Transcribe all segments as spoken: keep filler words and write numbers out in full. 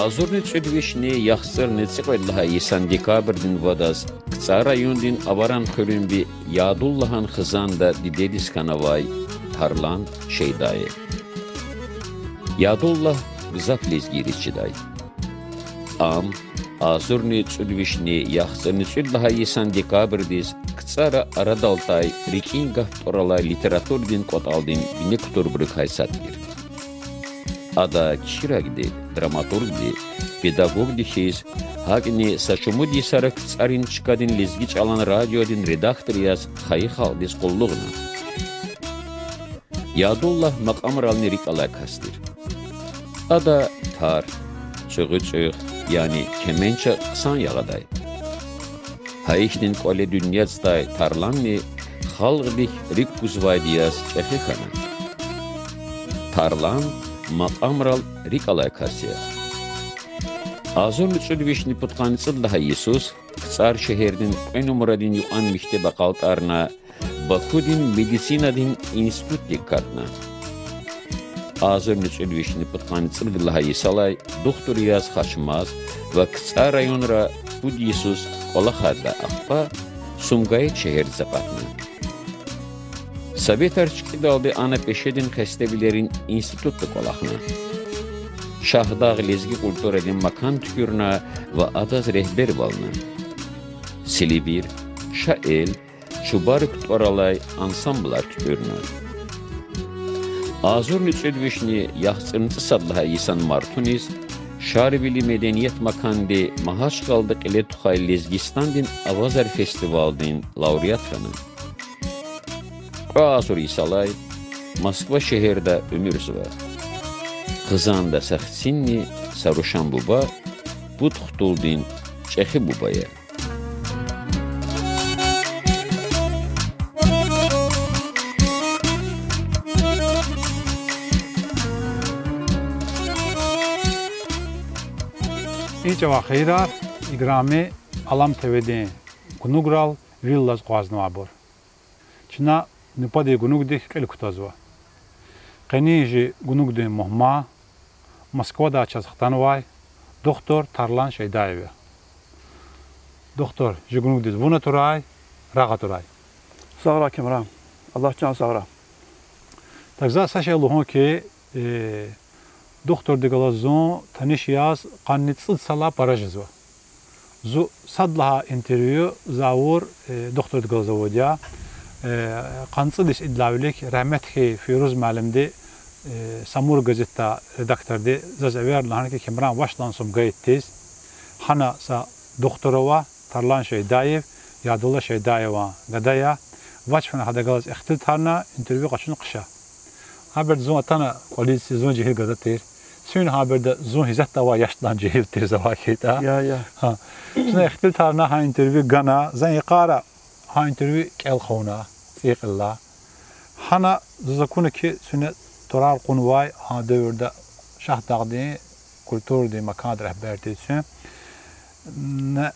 Агъзурни кӀуьд вишни яхцӀурни цӀикьвед лагьай йисан декабрдин вадаз КцӀар райондин Аваран хуьруьнви Ядуллагьан хизанда дидедиз хьанвай Тарлан Шейдаев. Ядуллагь гзаф лезгийриз чидай. Ам агъзурни кӀуьд вишни яхцӀурни кӀуьд лагьай йисан декабрдиз КцӀара арадал атӀай РикӀин гаф тӀвар алай литературадин кӀватӀалдин бине кутурбурукай сад тир. Ада кхьирагди, драматургди, педагогди хьиз, гьакӀни са шумуд йисара КцӀарин чкадин лезги чӀалан радиодин редактор яз хайи халкьдиз къуллугъна. Ядуллагь макьамрални рикӀ алай кас тир. Ада тар, цӀуьгъуьцӀуьгъ, яни кеменча хъсан ягъадай. Гьа ихьтин кӀвале дуьнья цӀудай Тарланни халкьдихъ рикӀ кузвайди яз чӀехи хьана. Тарлан макьамрал рикӀ алай кас я. Агъзурни кӀуьд вишни пудкъанни цӀуд лагьай йисуз КцӀар шегьердин кьве нумрадин юкьван мектеб акьалтӀарна, Бакудин медицинадин институтдик катна. Агъзурни кӀуьд вишни пудкъанни цӀуд лагьай йисалай духтур яз Хачмаз ва КцӀар районра пуд йисуз кӀвалахардай, ахпа Сумгаит шегьердиз акъатна. Советар чкӀидалди ана пешедин хестевилерин институтда кӀвалахна. Шагьдагъ лезги культурадин макан туькӀуьрна ва адаз регьбервална. Селивир, Шаэл, Чубарук тӀвар алай ансамблар туькӀуьрна. Агъзурни кӀуьд вишни яхцӀурни цӀусад лагьай йисан мартуниз Шарвили меденият маканди Магьачкъалада кьиле тухвай Лезгистандин авазар фестивалдин лауреат хьана. Кьве агъзур йисалай Москва шегьерда уьмуьрзава. Хизанда са хцинни са рушан буба, пуд хтулдин чӀехи буба я. И чӀаван хийирар, играми Алам ТВ-дин гунуграл вил алаз акъвазнавайбур. Чна нубатдин гунугдик кьил кутазва. Къенин жи гунугдин мугьман Москвадай чаз хтанвай духтур Тарлан Шейдаев я. Духтур, жи гунугдиз вун атурай, рагъ атурай. Сагърай, Камран. Аллагьди чан сагърай. Так, заз са шей лугьун хьи, духтурдихъ галаз зун таниш яз къанни цӀуд йисалай пара жезва. Зун сад лагьай интервью за авур духтурдихъ галаз авурди я. Къанни цӀуд йис идалай вилик рагьметлу Фейруз муаллимди, Самур газетдай редакторди заз эверна, лагьана хьи, Камран, вач лагьана Сумгаитдиз, гьана са духтур ава, Тарлан Шейдаев, Ядулла Шейдаеван гада я, вач фена гьадахъ галаз ихтилатарна интервью къачуна хъша. Гьа береда зун атана кӀвализ, зун жегьил гада тир. Цуьн гьа береда зун гьисятда авай яшдилай жегьил тир, завай хьайитӀа. Зун ихтилатарна, гьа интервью гана, зун йикъара гьа интервью кӀел хъувуна, цӀийи кьилелай. Гьана заз акуна хьи, цуьне тӀварар кьунвай гьа девирда Шагьдагъдин культурадин макандин регьбер тир цуьн.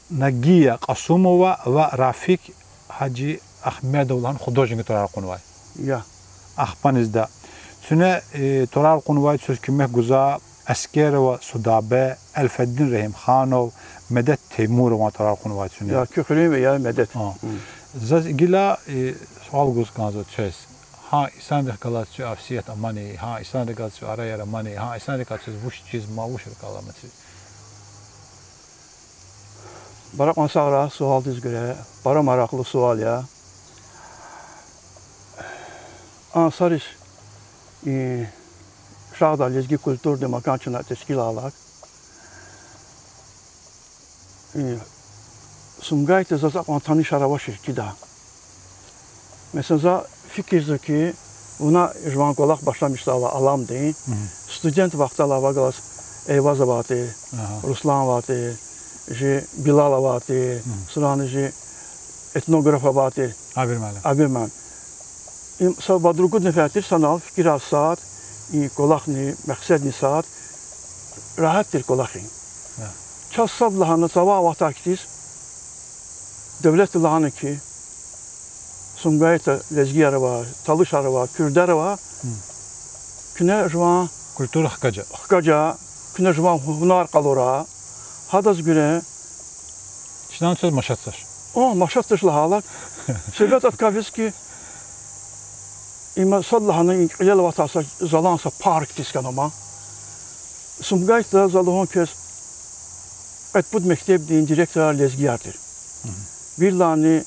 Нагия Кьасумова ва Рафик Гьажи Агьмедов лагьана художникдин тӀварар кьунвай. Ахпанизда. Цуьне тӀварар кьунвай, куьмек гузвай Аскерова Судабе, Эльфеддин Рагьимханов, Медет Теймурован тӀварар кьунвай цуьне. Куь хуьруьнви я Медет? Заз гила суал гуз кӀанзава квез. Гьа инсандихъ галаз куь авсият амани, гьа инсандихъ галаз куь араяр амани, гьа инсандихъ галаз квез вуч чиз ма, вуч рикӀел ама квез. Пара кьван сагърай суалдиз гуьре, пара маракьлу суал я. А йисариш, и, Шагьдагъда лезги культурадин макан чна тешкилайла, Сумгаитда заз акьван танишар авачир чида. Месела, за фикирзава хьи, вуна жуван кӀвалах башламишзава Аламдин, студент вахталай вагалаз Эйваз авай тир, Руслан авай тир, жи Билал авай тир, сурани жи этнограф авай тир, Абир муаллим. Им са вад-ругуд нефер тир санал фикирар сад, и кӀвалахни, мехъседни сад, регьят тир кӀвалахин. Чаз сад лагьана цавай вахтар хьиз, девлетди лагьана хьи, Сумгаитда лезгияр ава, талушар ава, куьрдар ава, куьне жуван культура хкажа, хкажа, Чна жуван гьунар къалура, гьадаз гуьре. Чна цаз машатсаш. О, машатсаш лагьайла. Себеб аткавиз ки, има сад лагьана и кьилел аватайса залан са парк тискана ма. Сумгаитда за лугьун квез, кьвед-пуд мектебдин директорар лезгияр тир. Виридалайни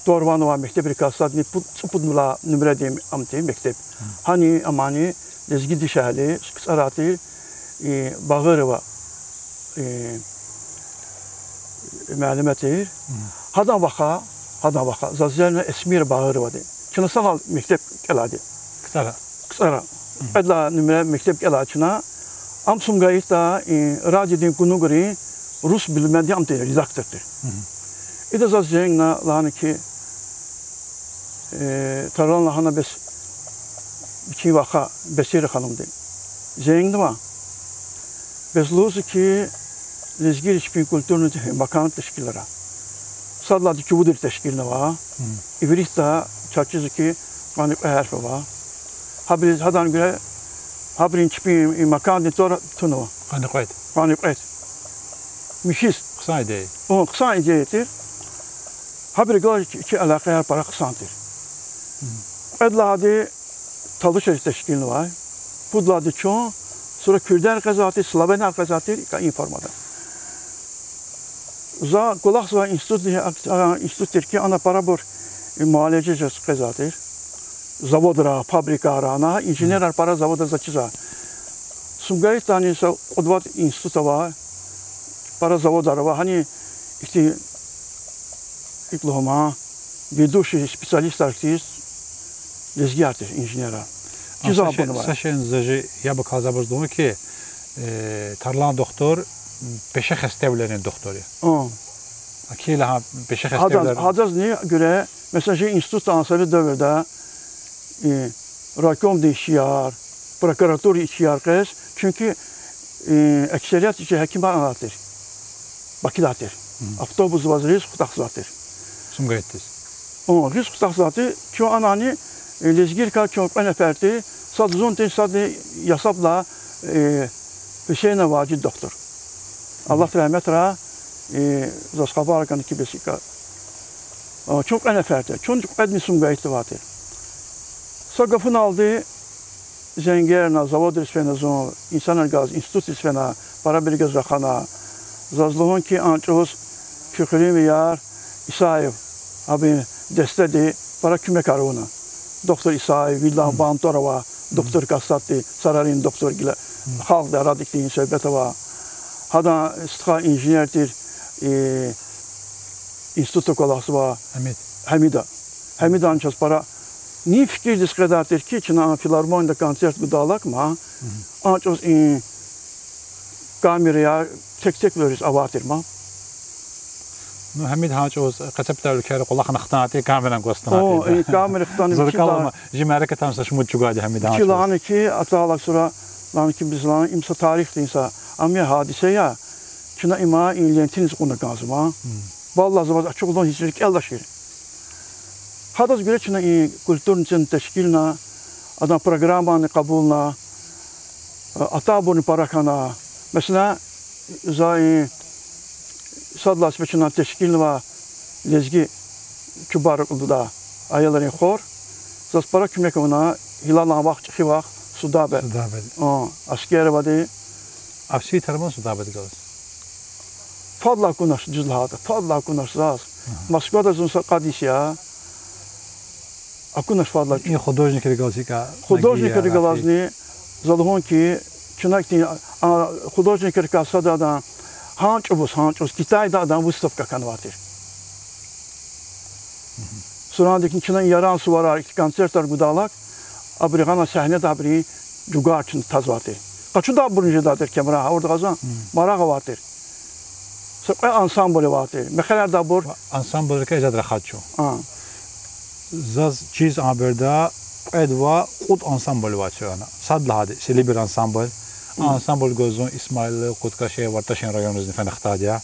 тӀвар-ван авай мектебрикай садни пуд, цӀипуд лагьай нумрадин ам тир мектеб. Гьани амани лезги дишегьли, КцӀара тир, и, Багъирова, и, муаллима тир. Гьадан ваха, гьадан ваха, заз зерна Эсмира Багъировади. Чна санал мектеб кӀелайди. КцӀара. КцӀара. Кьвед лагьай нумра мектеб кӀелай чна. Ам Сумгаитда, и, радиодин гунугрин рус буьлмедин ам тир, редактор тир. Ида заз зенгна, лагьана ки, э, Тарлан, лагьана, бес вичин ваха Бесира ханумди. Зенгнава. Бес лугьузва ки, лезгийриз чпин культурный макан тешкилара. Сад лагьайди чувудри тешкилнава. Ивритда чаз чизва ки, къанни кьве гьарф ава. Гьабуриз гьадан гуьре, гьабурин чпин и макандин тӀвар тунва. Къанни кьвед. Къанни кьвед. Михьиз. Хъсан идея. О, хъсан идея тир. Гьабурухъ галаз чи, чи алакъаяр пара хъсан тир. Кьвед лагьайди талушриз тешкилнавай. Пуд лагьайди чун, сура куьрдер къвезвай тир, славянар къвезвай тир, икӀ и формада. За кӀвалахзавай институт, а, институт тир ки, ана парабур, э, муалижа жез къвезвай тир. Заводра, фабрикара, ана инженерар пара заводра заз чизвай. Сумгаитдани са кьуд-вад институт ава, пара заводар ава, гьани ихьтин, икӀ лугьун ма, ведущий специалистар хьиз, лезгияр тир инженерар. А, чизвай са шей, абурни ава. Са шейни за жи яб акалзавайбуруз лугьун ки, э, Тарлан духтур пеше хестевилерин духтур я. О. Акила гьа пеше хестевилер. Гьадаз, гьадазни гуьре, месела, жи институтда совет девирда, э, райкомдин ишияр, прокуратурадин ишияр къвез, чуьнки, э, эксерият чи гьакимар алай тир. Бакидай тир. Автобус ваз риз хутахзавай тир. Сумгаитдиз. О, риз хутахзавай тир. Чун анани, э, лезгийрикай чун кьве нефер тир, сад зун тир, садни ясабла, э, Гьуьсейнов Важид духтур. Аллагьди рагьметрай, э, заз хабар гана ки, бес икӀ. О, чун кьве нефер тир. Чун кьведни Сумгаитда авай тир. Са гафуналди, зенгерна, заводриз фена зун, инсанар галаз институтдиз фена, парабуру галаз рахана. Заз лугьун ки, а чӀавуз куь хуьруьнвияр Исаев, абурун дестеди пара куьмекар авуна. Доктор Исаев, виридалай бантӀвар авай, докторикай сад тир, царарин доктор гила, халкьдин арада ихьтин суьгьбет ава. Гьадан стха инженер тир, э, институтда кӀвалахзавай Гьамид. Гьамида. Гьамидани чаз пара нин фикирдиз къведай тир ки, чна филармонияда концерт гудалди ма, а чӀавуз и камераяр тек-теквилериз авай тир ма. Ну, Гьамид гьа чӀавуз къецепатар уьлквейра кӀвалахна хтана тир, камерани гваз хтана тир. О, и камера хтана. Зуркалама, жи мярекатар са шумуд чӀугвайди Гьамид гьа чӀавуз. Вичи лагьана ки, атайла сура, лагьана ки, бес лагьана, им са тарихдин са, ам я, гьадиса я, чна има и лентиниз кьуна кӀанзава ма. Валлагь, за ваз ачух лугьун, гьич рикӀелдашир. Гьадаз гуьре чна и культурный центр тешкилна, адан программани кьабулна, атайбурни пара хьана. Месела, за и сад лагьай сифте чна тешкилнавай лезги Чубарукь лугьудай аялрин хор. Заз пара куьмек авуна, гьилалан вах, чӀехи вах, Судабе. Судабе. А, Аскеровади. А всё, Тарлан, Судабеди галаз. Фадлай акунач, дуьз лагьайтӀа, фадлай акунач заз. Москвада зун са кьад йис я. Акунач фадлай. И художникрин галаз икӀ. Художникрин галазни, за лугьун ки, чна ихьтин, а, художникрикай сад адан, гьа чӀавуз, гьа чӀавуз Китайда адан выставка хьанвай тир. Сурандикни чна Яран суварар, ихьтин концертар гудайла, абуру гъана сегьнеда абурун жугъар чна тазвай тир. Къачудайбурни жедай тир кемера, гъавурда гъазан, марагъ авай тир. Са кьве ансамбль авай тир. Мехъерардайбур. Ансамблрикай заз рахаз чун. Заз чиз, а береда кьвед ва кьуд ансамбль авай чун ана. Сад лагьайди Селибир ансамбль. А ансамбль гваз зун Исмаиллы, Къуткаши, Варташин районризни фена хтайди я.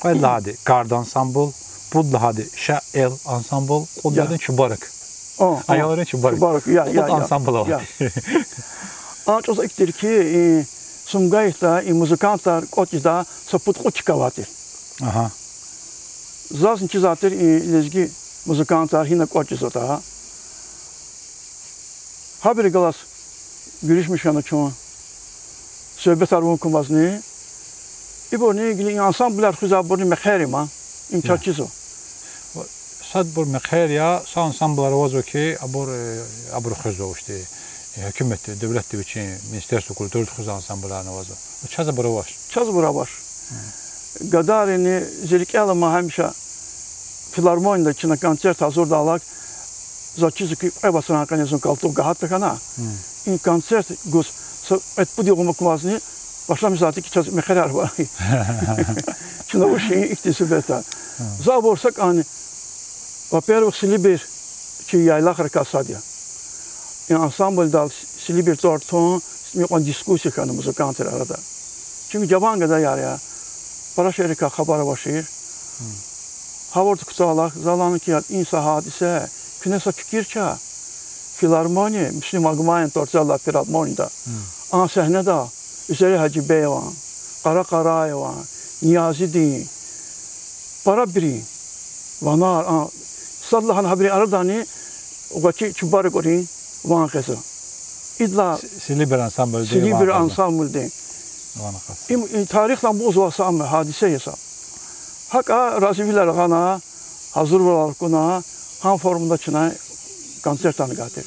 Кьвед лагьайди Кард ансамбль, пуд лагьайди Ша эл ансамбль, кьуд лагьайди Чубарук. Аялрин Чубарук. Кьуд ансамбль ава. А чӀавуз икӀ тир ки, и, Сумгаитда и музыкантар кӀватӀ жедай са пуд-кьуд чка авай тир. Агьа. Зазни чизвай тир и лезги музыкантар гьина кӀватӀ жезватӀа. Гьабурухъ галаз гуьруьшмиш хьана чун, суьгьбетар авун кумазни. Ибурни гила и ансамблар хуьзвайбурни мехъер я ман, им чаз чизва. Садбур мехъер я, са ансамблар авазва хьи, абур, э, абуру хуьзва вучтӀи, э, гьукуматди, девлетди вичин Министерство культурыди хуьзвай ансамбларни авазва. Чаз абур авач. Чаз абур авач. Гадайрини зи рикӀел ама гьамиша филармонияда чна концерт гьазурдайла, заз чизва хьи, кьве вацран къене зун калтух гагьат тахьана. И концерт гуз са кьвед-пуд югъ амукьзавайни башламишзавайди хьи, чаз мехъерар ава. Чна вуч ихьтин суьгьбетар. За абур са кӀанни, во-первых, Силибир чи яйлахрикай сад я. И ансамблдал Силибир тӀвар тун, микьван дискуссия хьана музыкантрин арада. Чун жаван гадаяр я, пара шейэрикай хабар авачир. Гъавурда кутайла, за лагьана хьи, и са гьадиса, куьне са фикир ча, филармония, Муслим Агмаеван тӀварцӀелай филармонияда, а сегьнеда Уьзери Гьажибееван, Къара Къараеван, Ниязидин, парабурун ванар, а, садлагьана гьабурун арадани Гъвечи Чубарукрин ван къвезва. Идалай Силибир ансамблдин ван къвезва. Силибир ансамблдин. Им, и тарихда амукьзавай са ам гьадиса я са. ГьакӀа разивилер гъана, гьазурвилер кьуна, гьа формада чна концертарни гайитӀа.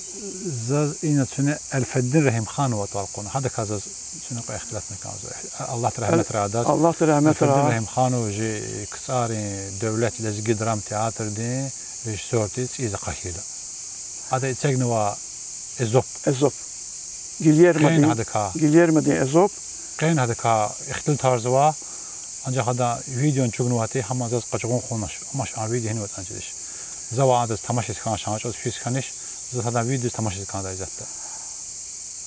Заз ина чуьне Эльфеддин Рагьимханова тӀвар кьуна. Гьадакай заз чуьне кьве ихтилатна кӀанзава. Аллагьди рагьметрай адаз. Аллагьди рагьметрай. Эльфеддин Рагьимханов чи КцӀарин девлет лезги драм театрдин режиссёрдин цӀийиз ахъа хьайила. Ада эцигнава Эзоп. Эзоп. Гильермодин, Гильермодин Эзоп. Къени гьадакай ихтилатарзава, анжах адан видеони чугунвай тир, гьам заз къачугъун хъувунач, амач а видео гьинава ятӀани чидач. Завай адаз тамашиз хьанач, гьа чӀавуз физ хьанач, заз адан видеоз тамашиз кӀандай затӀда.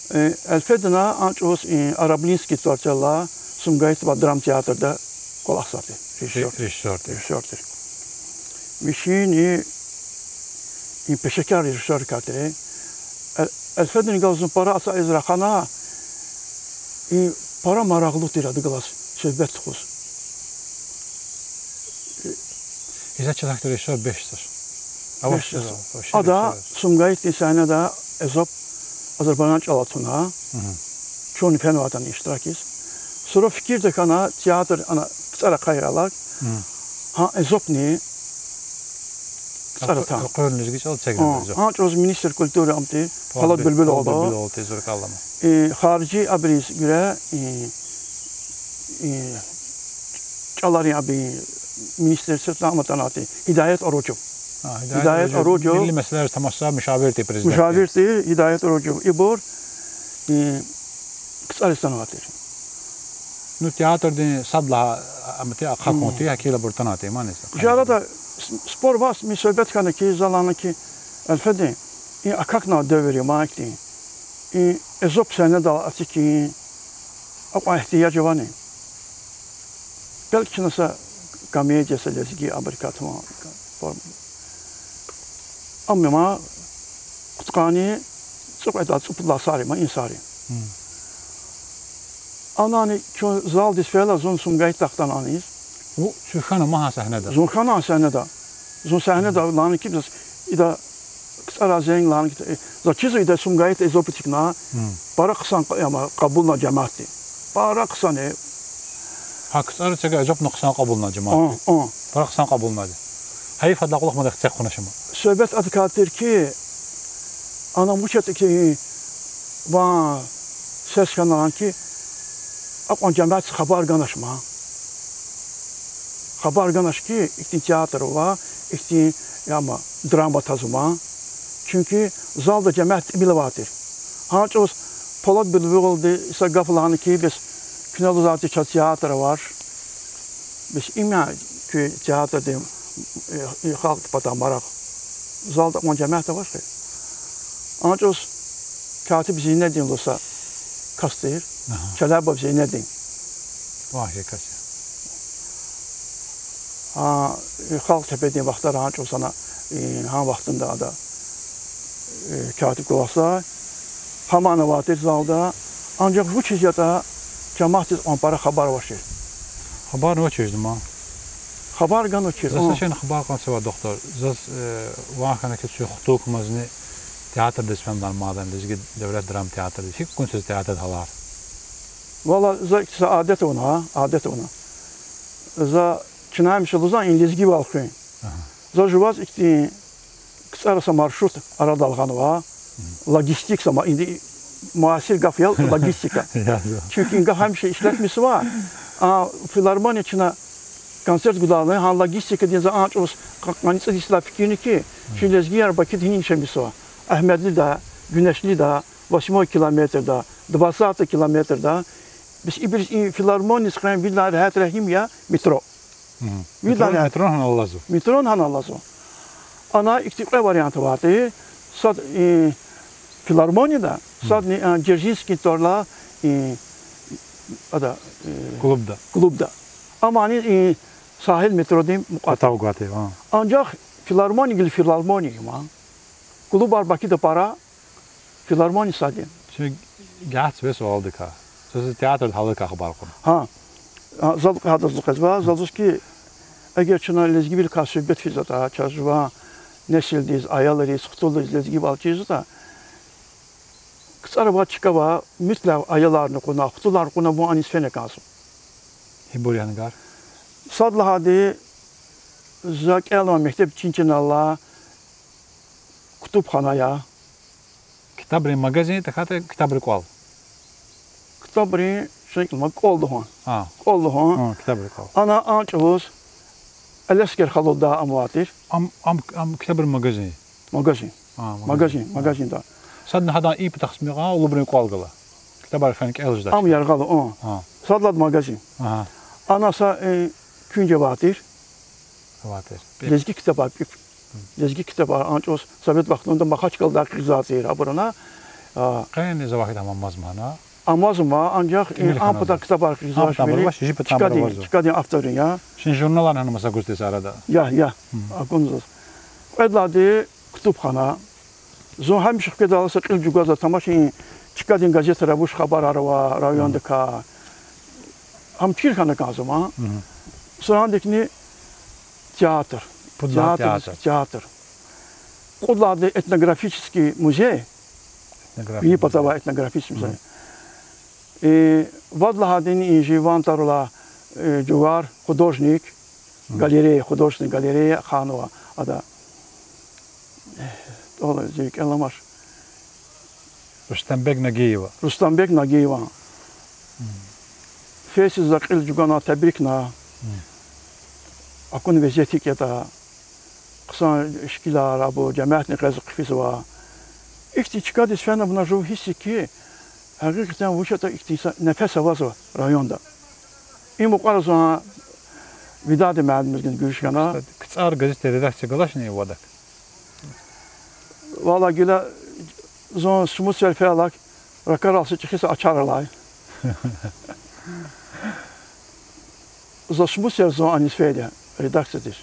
Э, Эльфедина а чӀавуз, э, Араблинский тӀварцӀелай Сумгаитдин драм театрда кӀвалахзавай тир, режиссёр. Ре-, режиссёр тир. Режиссёр тир. Вичини и пешекар режиссёррикай тир. Э, Эльфедин галаз зун пара ацукьиз рахана, и пара марагълу тир ада галаз суьгьбет тухуз. Гьиза чаз гьахьтин режиссёр бес жезвач. Бес жезвач. Ада Сумгаитдин сегьнеда Эзоп азербайжан чӀалал туна. Чун фенвай атана иштиракиз. Сура фикирда хьана театр ана КцӀара ахъайла, гьа Эзопни КцӀара атана. Элкъуьрни лезги чӀал эцигнава Эзоп. А чӀавуз министр культуры ам тир, Палат Палат Бил-, Бильбилоглу. Палат Бильбилоглу тир, зур кӀалама. Э, хариджи абуриз гуьре, э, э, чӀаларин абурун министр сифте ам атанай тир, Гьидаят Оруджев. А, Гьидаят Гьидаят Оруджев, Оруджев. Милли месэлайриз тамашзавай мушавир тир президентдин. Мушавир тир Гьидаят Оруджев. Ибур, э, КцӀариз атанвай тир. Ну, театрдин сад лагьай, а, ам тир, ахъа кун тир, гьакӀ ибур атанай тир, мани. Жи арада с-, спор ваз, ми суьгьбет хьана хьи, за лагьана хьи, Эльфедин, и акахьнавай девир я ман ихьтин. И Эзоп сегьнедал эцигун, акьван игьтияж авани? Белки чна са комедия, са лезги абурукай тун форма. Амма ман кьудкъанни цӀикьвед лагьай, цӀипуд лагьай йисар я ман, и йисар я. Анани чун залдиз фейила, зун Сумгаитдахъ атана аниз. Ву, куьн хьана ман гьа сегьнеда? Зун хьана гьа сегьнеда. Зун сегьнеда лагьана хьи, заз ида КцӀарай зенг лагьана хьи, э, заз чизва ида Сумгаитда Эзоп эцигна, пара хъсан кьа-, ама, кьабулна жемятди. Пара хъсан я. Гьа КцӀара эцигна Эзопни хъсан кьабулна жемятди. Пара хъсан кьабулнайди. Гьайиф, адалай кьулухъ мад эхцегь хъувунач ама. Суьгьбет адакай тир хьи, ана вуч ятӀа хьи, ван сес хьана лагьана хьи, акьван жемятдиз хабар ганач ман. Хабар ганач хьи, ихьтин театр ава, ихьтин, яма, драма тазва ман. Чуьнки залда жемят тӀимил авай тир. Гьа чӀавуз Палат Бильбилогълуди са гаф лагьана хьи, бес куьне лугьузвайди чаз театр авач. Бес им я куь театрдин, э, халкьдин патай марагъ. Залда акьван жемят авач хьи. Гьа чӀавуз Катиб Зейнедин лугьуз са кас тир. Чалабов Зейнедин. Вагьи кас я. Гьа, э, Халкьтепедин вахтара гьа чӀавуз ана, э, гьа вахтунда ада, э, катиб кӀвалахзавай. Гьамни авай тир залда. Анжах вучиз ятӀа, Жемятдиз кьван пара хабар авачир. Хабарни авачир жи ман. Хабар ганвачир. Заз са шейни хабар кьван це, ваъ, духтур. Заз, э, ван хьана хьи, цуьк хтулмазни театрдиз фенвайди я ман, лезги девлет драм театрдиз. ГьикӀ акуна заз театрдин гьалар? Валлагь, за са адет авуна, адет авуна. За чна гьамиша лугьузва, и лезгивал хуьн. Ага. За жуваз ихьтин КцӀара са маршрут арадал гъанва. Логистик са ма-, инди муасир гаф я логистика. Я, я. Чуьнки и гаф гьамиша ишлетмишзава. А филармония чна концерт гудайла, гьа логистикадин за а чӀавуз къа-, къанни цӀуд йисалай фикирна хьи, чи лезгияр Бакуда гьинин яшамишзава. Агьмедлида, Гуьнешлида, восьмой километрда, двадцатый километрда. Бес ибуруз и филармониядиз къвен виридалай регьят регьим я метро. Мгм. Виридалай Метро, регьят. Метро гьана алазва. Метро гьана алазва. Ана ихьтин кьве вариант авайди. Сад, э, филармонияда, садни, э, Дзержинскийдин тӀварла, э, ада, э, клубда. Клубда. Амани, э, сагьил метродин мукьвада. Патав гватир, а. Анжах филармония гила филармония я ман. Клубар Бакуда пара, филармония сад я. Чи гьахьтин вес валдикай. Заз театрдин гьаларикай хабар кьуна. Гьа. А, зал гьадаз лугьузва, зал лугьуз хьи, эгер чна лезгивиликай суьгьбет физватӀа, чаз жуван несилдиз, аялриз, хтулриз лезгивал чизватӀа, КцӀара авай чка авай, муькуь аяларни кьуна, хтуларни кьуна вун аниз фена кӀанзава. Гьибур яни гар? Сад лагьайди, за кӀелнавай мектеб чин чинал алай кутубхана я. Ктабрин магазин, тахьайтӀа ктабрин кӀвал? Ктабрин, шей кӀвал, кӀвал лугьун. А. КӀвал лугьун. А, ктабрин кӀвал. Ана а чӀавуз Элестер халуди ама авай тир. Ам, ам, ам ктабрин магазин? Магазин. А, магазин. Магазин, магазинда. Садни гьадан и патахъ сад мугьман улубрин кӀвал гала. Ктабар фена кӀел жедай. Ам яргъал, а. А. Сад лагьайди магазин. Ага. Ана са, э, куьнж авай тир. Авай тир. Лезги ктабар, пӀипӀ. Лезги ктабар а чӀавуз совет вахтунда Махачкъаладай къигзавай тир абур ана. А. Къени за вахт ам амазма гьана. Амазма, анжах, э, ам патан ктабар къигзавач вири. Чкадин, чкадин авторрин я. Чи журналар гьана маса гуз тир арада. Я, я. Акуна заз. Кьвед лагьайди кутубхана. Зун гьамиша хкведайла са кьил чӀугвазва тамаша, и чкадин газетра вуч хабарар ава райондикай. Ам чир хьана кӀанзава ман. Сурандикни театр. Пуд лагьай театр. Театр. Кьуд лагьайди этнографический музей. Этнографический музей. Вини патавай этнографический музей. Э, вад лагьайдини и жи ван тӀвар алай, э, жувар, художник, галерея, художественная галерея хьанва ада. Э, тӀвал зи кӀеламаш. Рустамбек Нагиева. Рустамбек Нагиеван. Фейсиз за кьил чӀугвана, тебрикна. Акуна везет гьикӀ ятӀа. Хъсан шикилар, абур жемятни къвез хъфизва. Ихьтин чкадиз фена вуна жув гьисс я хьи, гьакъикъатдани вуч ятӀа ихьтин са нефес авазва районда. И мукьвара зун Видади муаллимдиз гуьруьш хьана. КцӀар газетдин редакция галачни вадак? Валлагь, гила зун шумуд сефер фейи лак ракӀарал са чӀехи са ачар алай. За шумуд сефер зун аниз фейиди я редакциядиз.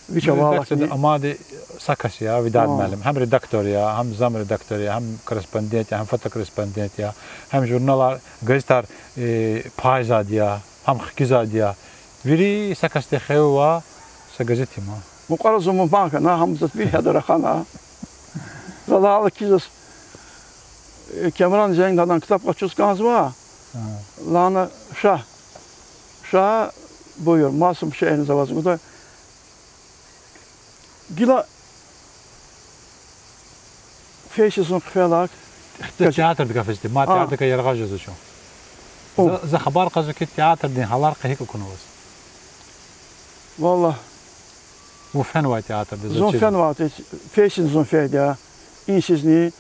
Вич авай лакни. Редакцияда амайди са кас я, Видад муаллим. Гьам редактор я, гьам замредактор я, гьам корреспондент я, гьам фотокорреспондент я, гьам журналар, газетар, э, пайзавайди я, гьам хкизвайди я. Вири са касдин хиве ава са газет има. Мукьвара зун мугьман хьана, гьам заз вири гьада рахана. За лагьайла хьи заз, э, Кемран зенг гана, ктаб къачуз кӀанзава. Лагьана, ша, ша, буюр, масум шейни за ваз гуда. Гила фейсиз зун хъфейи лак. Ихьтин театрдин гаф эцигди, мад театрдикай яргъаз жезва чун. За, за хабар кьазва хьи, театрдин гьалар къе гьикӀ акунва ваз? Валлагь. Вун фенвай театрдиз? Зун фенвай, фейсиз зун фейиди я. Инсизни,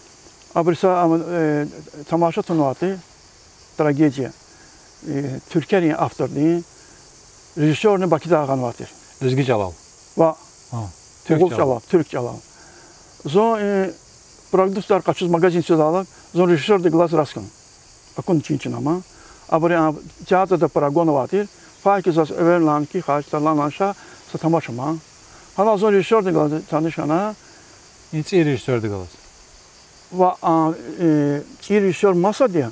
абуру са, э, тамаша тунвайди, трагедия. Э, туьркерин автордин, режиссёрни Бакуда гъанвай тир. Лезги чӀалал? Ва. Туьрк чӀалал, туьрк чӀалал. Зун, э, продуктар къачуз магазин чидайла, зун режиссёрдихъ галаз рас хьана. Акуна чин чна ман. Абуру а театрда прогон авай тир. Фейи хьи заз эвер лагьана хьи, хайи тӀа лагьана, ша, са тамаша ман. Гьанал зун режиссёрдихъ галаз таниш хьана. И цӀийи режиссёрдихъ галаз? Ва, а, э, цӀийи режиссёр масад я.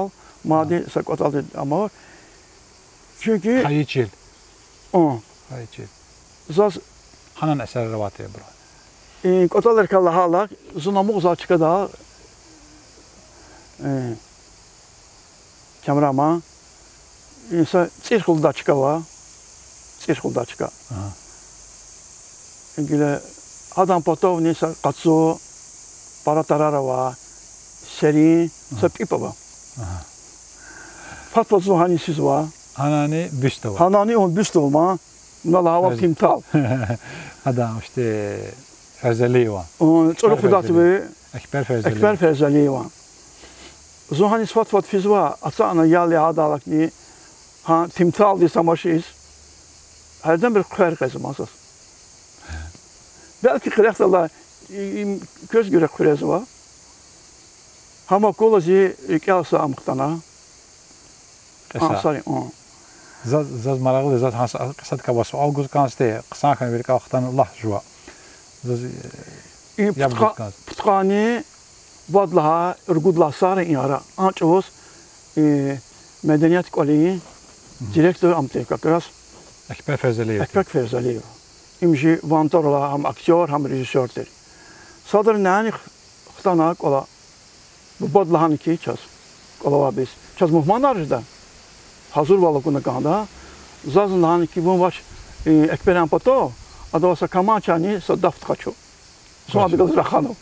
кӀватӀал, мадни са кӀватӀалди ама. Чуьнки хайи чил. Хайи чил. Заз гьанани эсерар авайтир абурун. И кӀватӀалрикай лагьайла, зун амукьзавай чкада, э, Камран, ма, инсан ЦӀирхулда чка ава, ЦӀирхулда чка. Гила гьадан патавни са къацу, пара тарар авай, серин са пипӀ ава. Фад-фад зун гьаниз физва. Гьанани бюст ава. Гьанани он бюст ава, ма. Вуна лагьайвал Тимтал. Адан, иште, Ферзалиеван. ЦӀуру Ферзалиев. Экбер Ферзалиев. Экбер Ферзалиеван. Зун гьаниз фад-фад физва, ацукьна ял ягъайдалайни, гьа Тимталдиз тамашиз, гьердембир хъвер къвезва ма заз. Белки къерехдалай и, и квез гуьре хъуьрезва. Гьам акула зи рикӀел са ам хтана. Кьиса. Заз, заз марагълу, заз гьа са кьисадикай суал гуз кӀанзавайди, хъсан хьана ви рикӀел хтана лагь жува. Заз, э, яб гуз кӀанзава. Пудкъанни вад лагьай, ругуд лагьай йисара и ара. А чӀавуз, э, меденият кӀвалин директор ам тир как раз. Экбер Ферзалиев. Экбер Ферзалиев. Им чи ван тӀвар алай гьам актёр, гьам режиссёр тир. Садра нянихъ хтана кӀвале. Бубади лагьана хьи чаз, кӀвале авайбуруз, чаз мугьманар жеда. Гьазурвал акуна кӀанда. Заз лагьана хьи, вун вач, э, Экберан патав, адавай са каманчани са даф къачу. Зун абурувай рахана.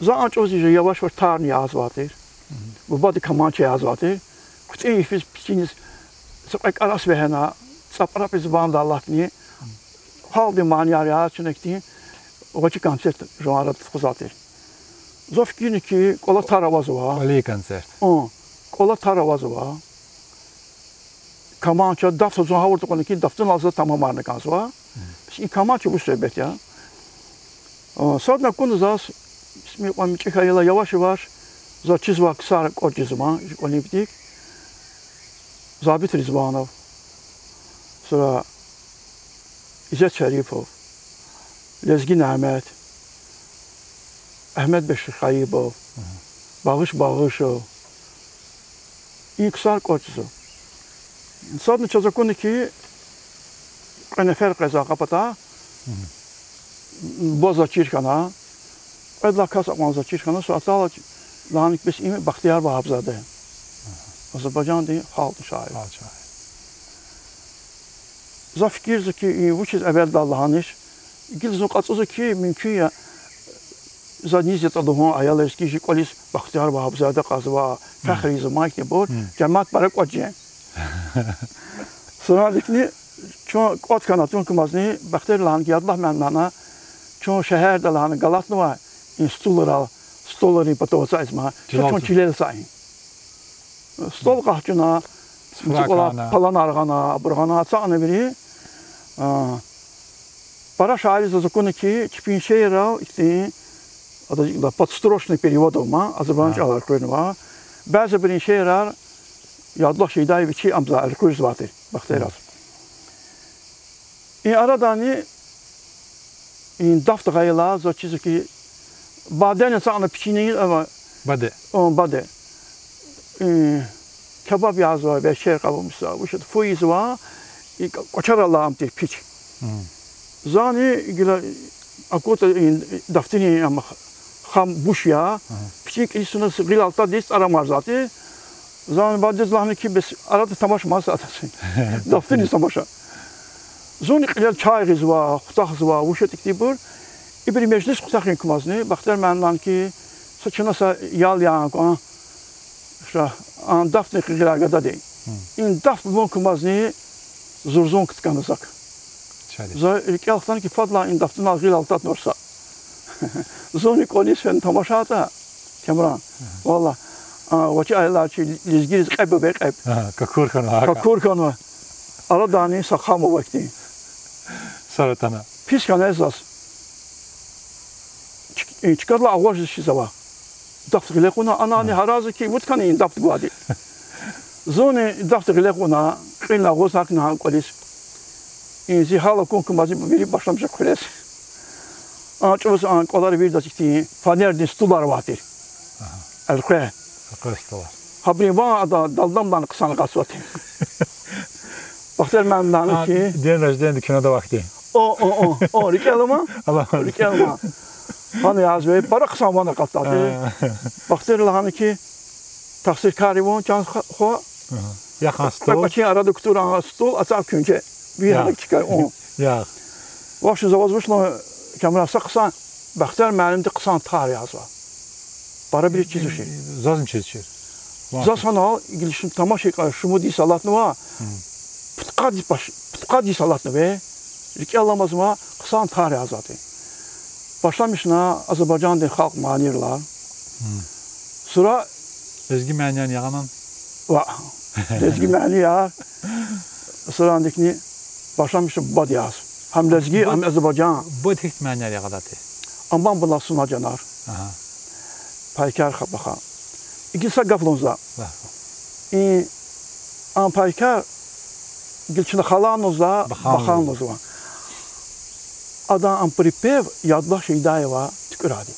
За а чӀавуз иже яваш-яваш тарни язавай тир. Бубади каманча язавай тир. КуцӀин йифиз пичиниз са кьве кӀарас вегьена, цӀапӀрапӀиз вандалайни, халкьдин манияр яз чна хьтин, гъвечӀи концерт жуван арада тухузвай тир. За фикирна хьи, кӀвале тар авазва. КӀвале концерт. Кӏвале тар авазва. Каманча, даф зун гъавурда кьуна хьи, дафдал за тамамарна кӏанзава. Бес и каманча вуч суьгьбет я? Садни акуна заз, мичӏи хьайила, яваш-яваш, заз чизвай ксар акӏваз жезва, жи кӏвалин вилик. Забит Ризванов, сура Иззет Шарипов, Лезги Нямет, Агьмедбек Шихгъайибов, Багъиш, багъиш. И ксар кӀватӀзава. Садни чаз акуна хьи, кьве нефер къвезва а пата. Бубади заз чир хьана. Кьвед лагьай кас акьван заз чир хьана, сура атайла, лагьана хьи, бес им Бахтияр Вагьабзаде. Азербайжандин халкьдин шаир. За фикирзава хьи, и вучиз эвелдал лагьанач. Гила зун кьатӀузва хьи, мумкин я, за низ ятӀа лугьун, аял лезги чи кӀвализ Бахтияр Вагьабзаде кьазва, фехрзава ман хьтинбур, жемят пара кӀватӀ жен. Сурандикни чун кӀватӀ хьана тун кумазни, Бахтияр лагьана хьи, яд лагь ман лагьана, чун шегьерда лагьана галатнавай, и столрал, столрин патав ацӀай ман, чун чилел ацай. Стол къахчуна, паланар гъана, абур гъана, ацукьна вири. Пара шаирри заз акуна хьи, чпин шиирар ихьтин, адаз подстрочный перевод ава ман, азербайжан чӀалал элкъуьрнава. Бязибурун шиирар Ядуллагь Шейдаев вичи амза элкъуьрзавай тир Бахтияраз. И арадани и дафт гъайила, заз чизва хьи, бадени ацукьна пичини, ама, баде. О, баде. И кебаб язва, вечер къавумса, вуч фу ийизва, и кӀвачерал алай ам тир пич. Зани гила акуна и дафтунин ам хам буш я, пичи кӀириз туна гъил алтадиз тӀарамарзавайди. Зани бадедиз лагьана хьи, бес арада тамаш ман са атаси. Дафтуниз тамаша. Зунни кьилел чай гъизва, хутахзава, вуч ятӀа ихьтинбур. Ибуру межлис хутахин кумазни, Бахтияр муаллим лагьана хьи, са чна са ял ян кӀан, ша, а дафтни гъиле гадади. И дафт лугьун кумазни зурзун кткана зак. За рикӀел хтана хьи, фадлай и дафтунал гъил алтаднавач са. Зунни кӀвализ фена тамашайтӀа, Камран, валлагь, а, вачи аялар чи лезгийриз кьеб ава, кьеб. Какур хьанва. Арадани са хам ава ихьтин. Пис хьана заз. Чк-, чкадилай агъваш жезва. Дафт гъиле кьуна, анани гьарайзава хьи, вуч хьана и дафт гвайди. Зунни дафт гъиле кьуна, кьилни агъуз гьахьна кӀвализ. И зи гьал акун кумазни вири башламишна хъуьрез. А чӀавуз а кӀвалера виридаз ихьтин фанердин стулар авай тир. Элкъвей. Гьабурун ван ада далдамдани хъсан акъатзавай тир. Бахтияр муаллим лагьана хьи, день рождения кинода авай хьтин. О, о, о, о, рикӀел ама? РикӀел ама. Гьана язва, пара хъсан ван акъатдай тир. Бахтияр лагьана хьи, тахсиркар я вун, чан хва. Яхъ а стул. Квачин арада кутур а стул, ацукь куьнже. Вири гьана чкай, о. Вахшни за ваз вуч лугьун, Камран, са хъсан, Бахтияр муаллимди хъсан тар язва. Пара бирид чизвачир. Зазни чизвачир. Заз гьанал гила шумуд, тамашай кьван шумуд йис алатнава. Пудкъад йис баш-, пудкъад йис алатнава. РикӀел аламаз ма хъсан тар язавайди. Башламишна азербайжандин халкь манийрилай. Сура лезги манияр ягъанан. Ва, лезги манияр. Сурандикни башламишна бубади яз. Гьам лезги, гьам азербайжан. Бубади гьихьтин манияр ягъадайди? Аман бала суна жанар. Пайкар хабаха. Игил са гаф лугьун за. И ам Пайкар гила чна хала лугьузва, бахан лугьузва. Адан ам припев Ядуллагь Шейдаева туькӀуьрайди.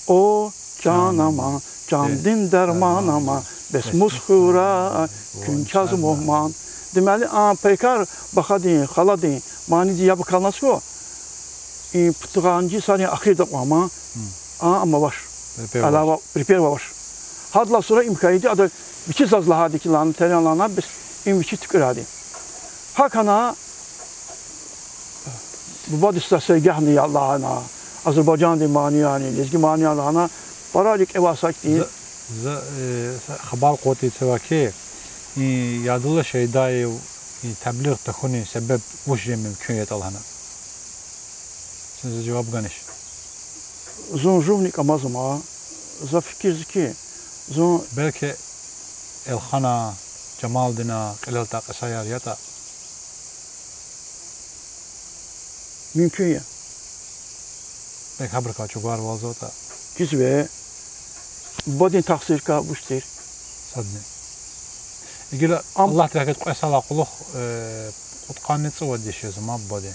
О, чан ама, чандин дарман ама, бес мус хьурай, куьн чаз мугьман. Демели, а Пайкар бахадин, халадин маниди яб акалназ хьу, и пудкъанни йисарин эхирда кьван ма, а, ам авач. Алава, припев авач. Гьадалай сура им хьайиди, ада вичи заз лагьайди хьи лагьана, терен лагьана, бес им вичи туькӀуьрайди. ГьакӀ хьана, бубади са сергягьни я лагьана, азербайжандин маниярни, лезги манияр лагьана, пара рикӀе авай сакӀди. За, за, э, са хабар кьуртӀа це ваки, и Ядуллагь Шейдаев, и теблигъ тахьунин себеб вуч жен мумкин ятӀа лагьана. Заз жаваб ганвач. Зун жувни кӀамаз ама, за фикирзава хьи, зун... Белки Элхана, Жамалдина кьилел атай кьисаяр ятӀа. Мумкин я. Белки гьабурукай чӀугварвалзаватӀа. Чизвай, бубадин тахсиркай вуч тир? Садни. Игила Аллагьди рагьметдиз кьве йисалай кьулухъ, э, кьудкъанни цӀувад йис жез ама бубади.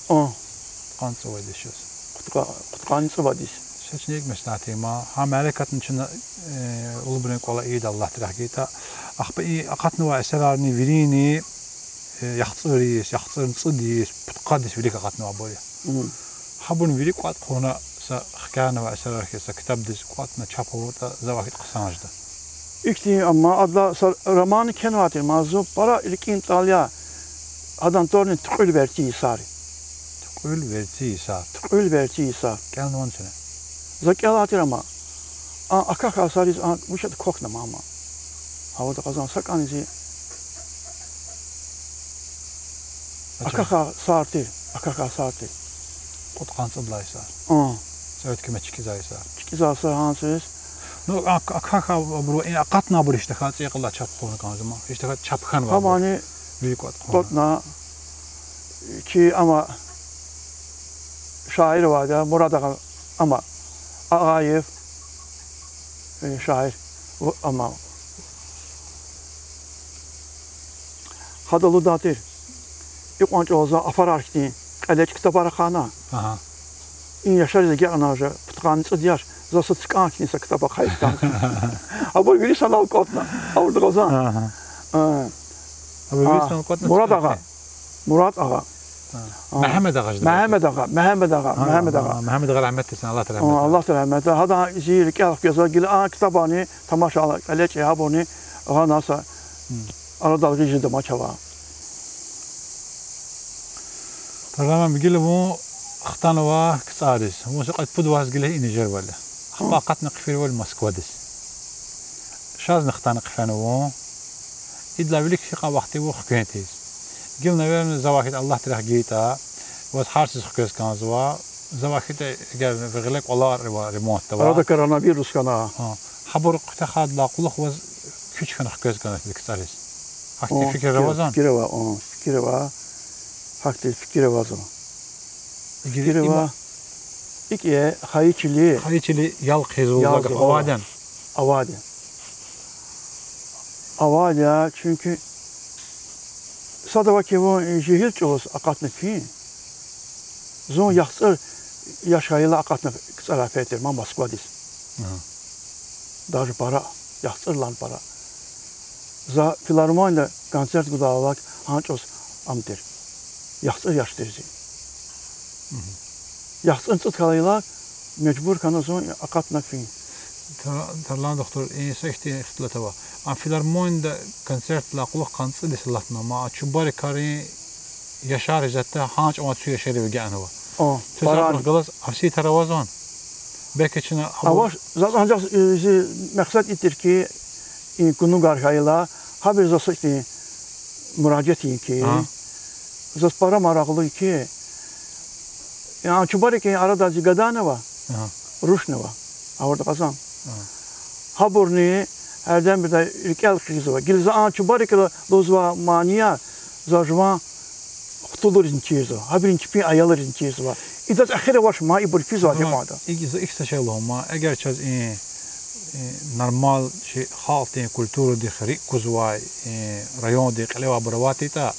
Кьудкъанни цӀувад йис жез. Кьудкъа-, кьудкъанни цӀувад йис. Чна икӀ меслят ийин, гьа мярекатни чна, э, улубрин кӀвале ийида, Аллагьди рехъ гайитӀа. Ахпа и акъатнавай эсерарни вирини, э, яхцӀур йис, яхцӀурни цӀуд йис, пудкъад йис вилик акъатнавайбур я. Гьабурни вири кӀватӀ хъувуна са хкянавай эсерар хьиз, са ктабдиз кӀватӀна чап авуртӀа, завай хьайитӀа хъсан жеда. Ихьтин, амма адалай са романни кхьенвай тир, ма зун пара рикӀин тӀал я, адан тӀварни Туькьуьл верцӀи йисар. Туькьуьл верцӀи йисар. Туькьуьл верцӀи йисар. КӀелнавани чна? За кӀелай тир, амма а акахьай йисариз а вуч ятӀа квахьна, мама. Гьавурда кьазан са кӀанзи акахьай йисар тир, акахьай йисар тир. Кьудкъанни цӀуд лагьай йисар. А. Совет гьукумат чкӀизвай йисар. ЧкӀизвай йисар гьа сес. Ну, а, акахьай абуру, и акъатнавайбур иштта хьайи цӀийи кьилелай чап хъувуна кӀанзава ман. Иштта хьайи чап хьанвайбур. Гьамани вири кӀватӀ хъувуна. КӀватӀна, чи ама шаир авайди я, Мурад агъа, ама Агъаев, э, шаир, в-, ама. Гьада лугьудай тир, икьван чӀавуз за афарар хьтин кьелечӀ ктабар ахъайна. Агьа. И яшариз агакьна уже пудкъанни цӀуд яш, за са цкӀан хьтин са ктаб ахъайиз кӀан. Абур вири санал кӀватӀна, гьавурда кьазан. Агьа. Э, Абур вири а, санал кӀватӀна Мурад цкӀан агъа. хьтин. Мурад агъа. А. А. Мегьамед агъа жеда. Мегьамед агъа, Мегьамед агъа, А, Мегьамед агъа. а, Мегьамед агъа рагьметдиз, Аллагьди рагьмет. А, Аллагьди рагьмет. Гьадан зи рикӀел хквезва, гила а ктабарни тамашайла, кьелечӀи гьабурни гъана са Гьм. арадал гъиз жеда ма чавай. Программа гила вун хтанва КцӀариз. Вун са кьвед-пуд варз гила иниз жервал я. Ахпа Гьм. акъатна хъфирвал Москвадиз. Шазни хтана хъфена вун. Идалай вилик гьикьван вахт ава хквен тийиз. Гила, наверное, завай хьайитӀа, Аллагьди рехъ гайитӀа, ваз гьар чиз хквез кӀанзава. Завай хьайитӀа, эгер гъиле кӀвалер ава, ремонт ава. Арада коронавирус хьана. Гьа. Гьабур куьтягьайдалай кьулухъ ваз куьч хьана хквез кӀанзава КцӀариз. Гьахьтин О, фикир фикир, авазан? фикир ава, о, фикир ава. Гьахьтин фикир авазва. Игири Фикир ава. има- ИкӀ я, хайи чили. Хайи чили ял хъийизвал Ял за гаф зва, авайди яни? авайди. Авайди я, чуьнки сад ава ки, вун жегьил чӀавуз акъатна фин. Зун яхцӀур яш хьайила акъатна КцӀарай фейитӀа тир ман Москвадиз. Ага. Даже пара, яхцӀурлан пара. За филармонияда концерт гудайла гьа чӀавуз ам тир. ЯхцӀур яш тир зи. Мгм. ЯхцӀурни цӀуд хьайила, мажбур хьана зун акъатна фин. Та-, Тарлан духтур, и са ихьтин ихтилат ава. Ам филармонияда концертдилай кьулухъ къанни цӀуд йис алатнава, амма а чубарикрин яшар исятда гьа чӀаван цуь яшарив агакьнава. О, Цуь паран. сабрах галаз арситар авазвани? Белки чна абур Авач, заз анжах, э, зи мексед и тир ки, и кунугар хьайила, гьабуруз заз ихьтин муражиат ийин ки. Ага. Заз пара марагълу я ки, а чубарикрин арада зи гадани ава, Ага. рушни ава, гъавурда кьазан. Ага. Гьабурни гьерден бидай рикӀел хкизва. Гила за а чубарикра лугьузвай манияр за жуван хтулризни чирзава, гьабурун чпин аялризни чирзава. Идаз эхир авач ман, ибур физвай Ага. гьикьван ятӀа. ИкӀ за ихьтин са шей лугьун ман, эгер чаз и, и нормал чи халкьдин культурадихъ рикӀ кузвай, и райондин кьиле авайбур авайтӀа,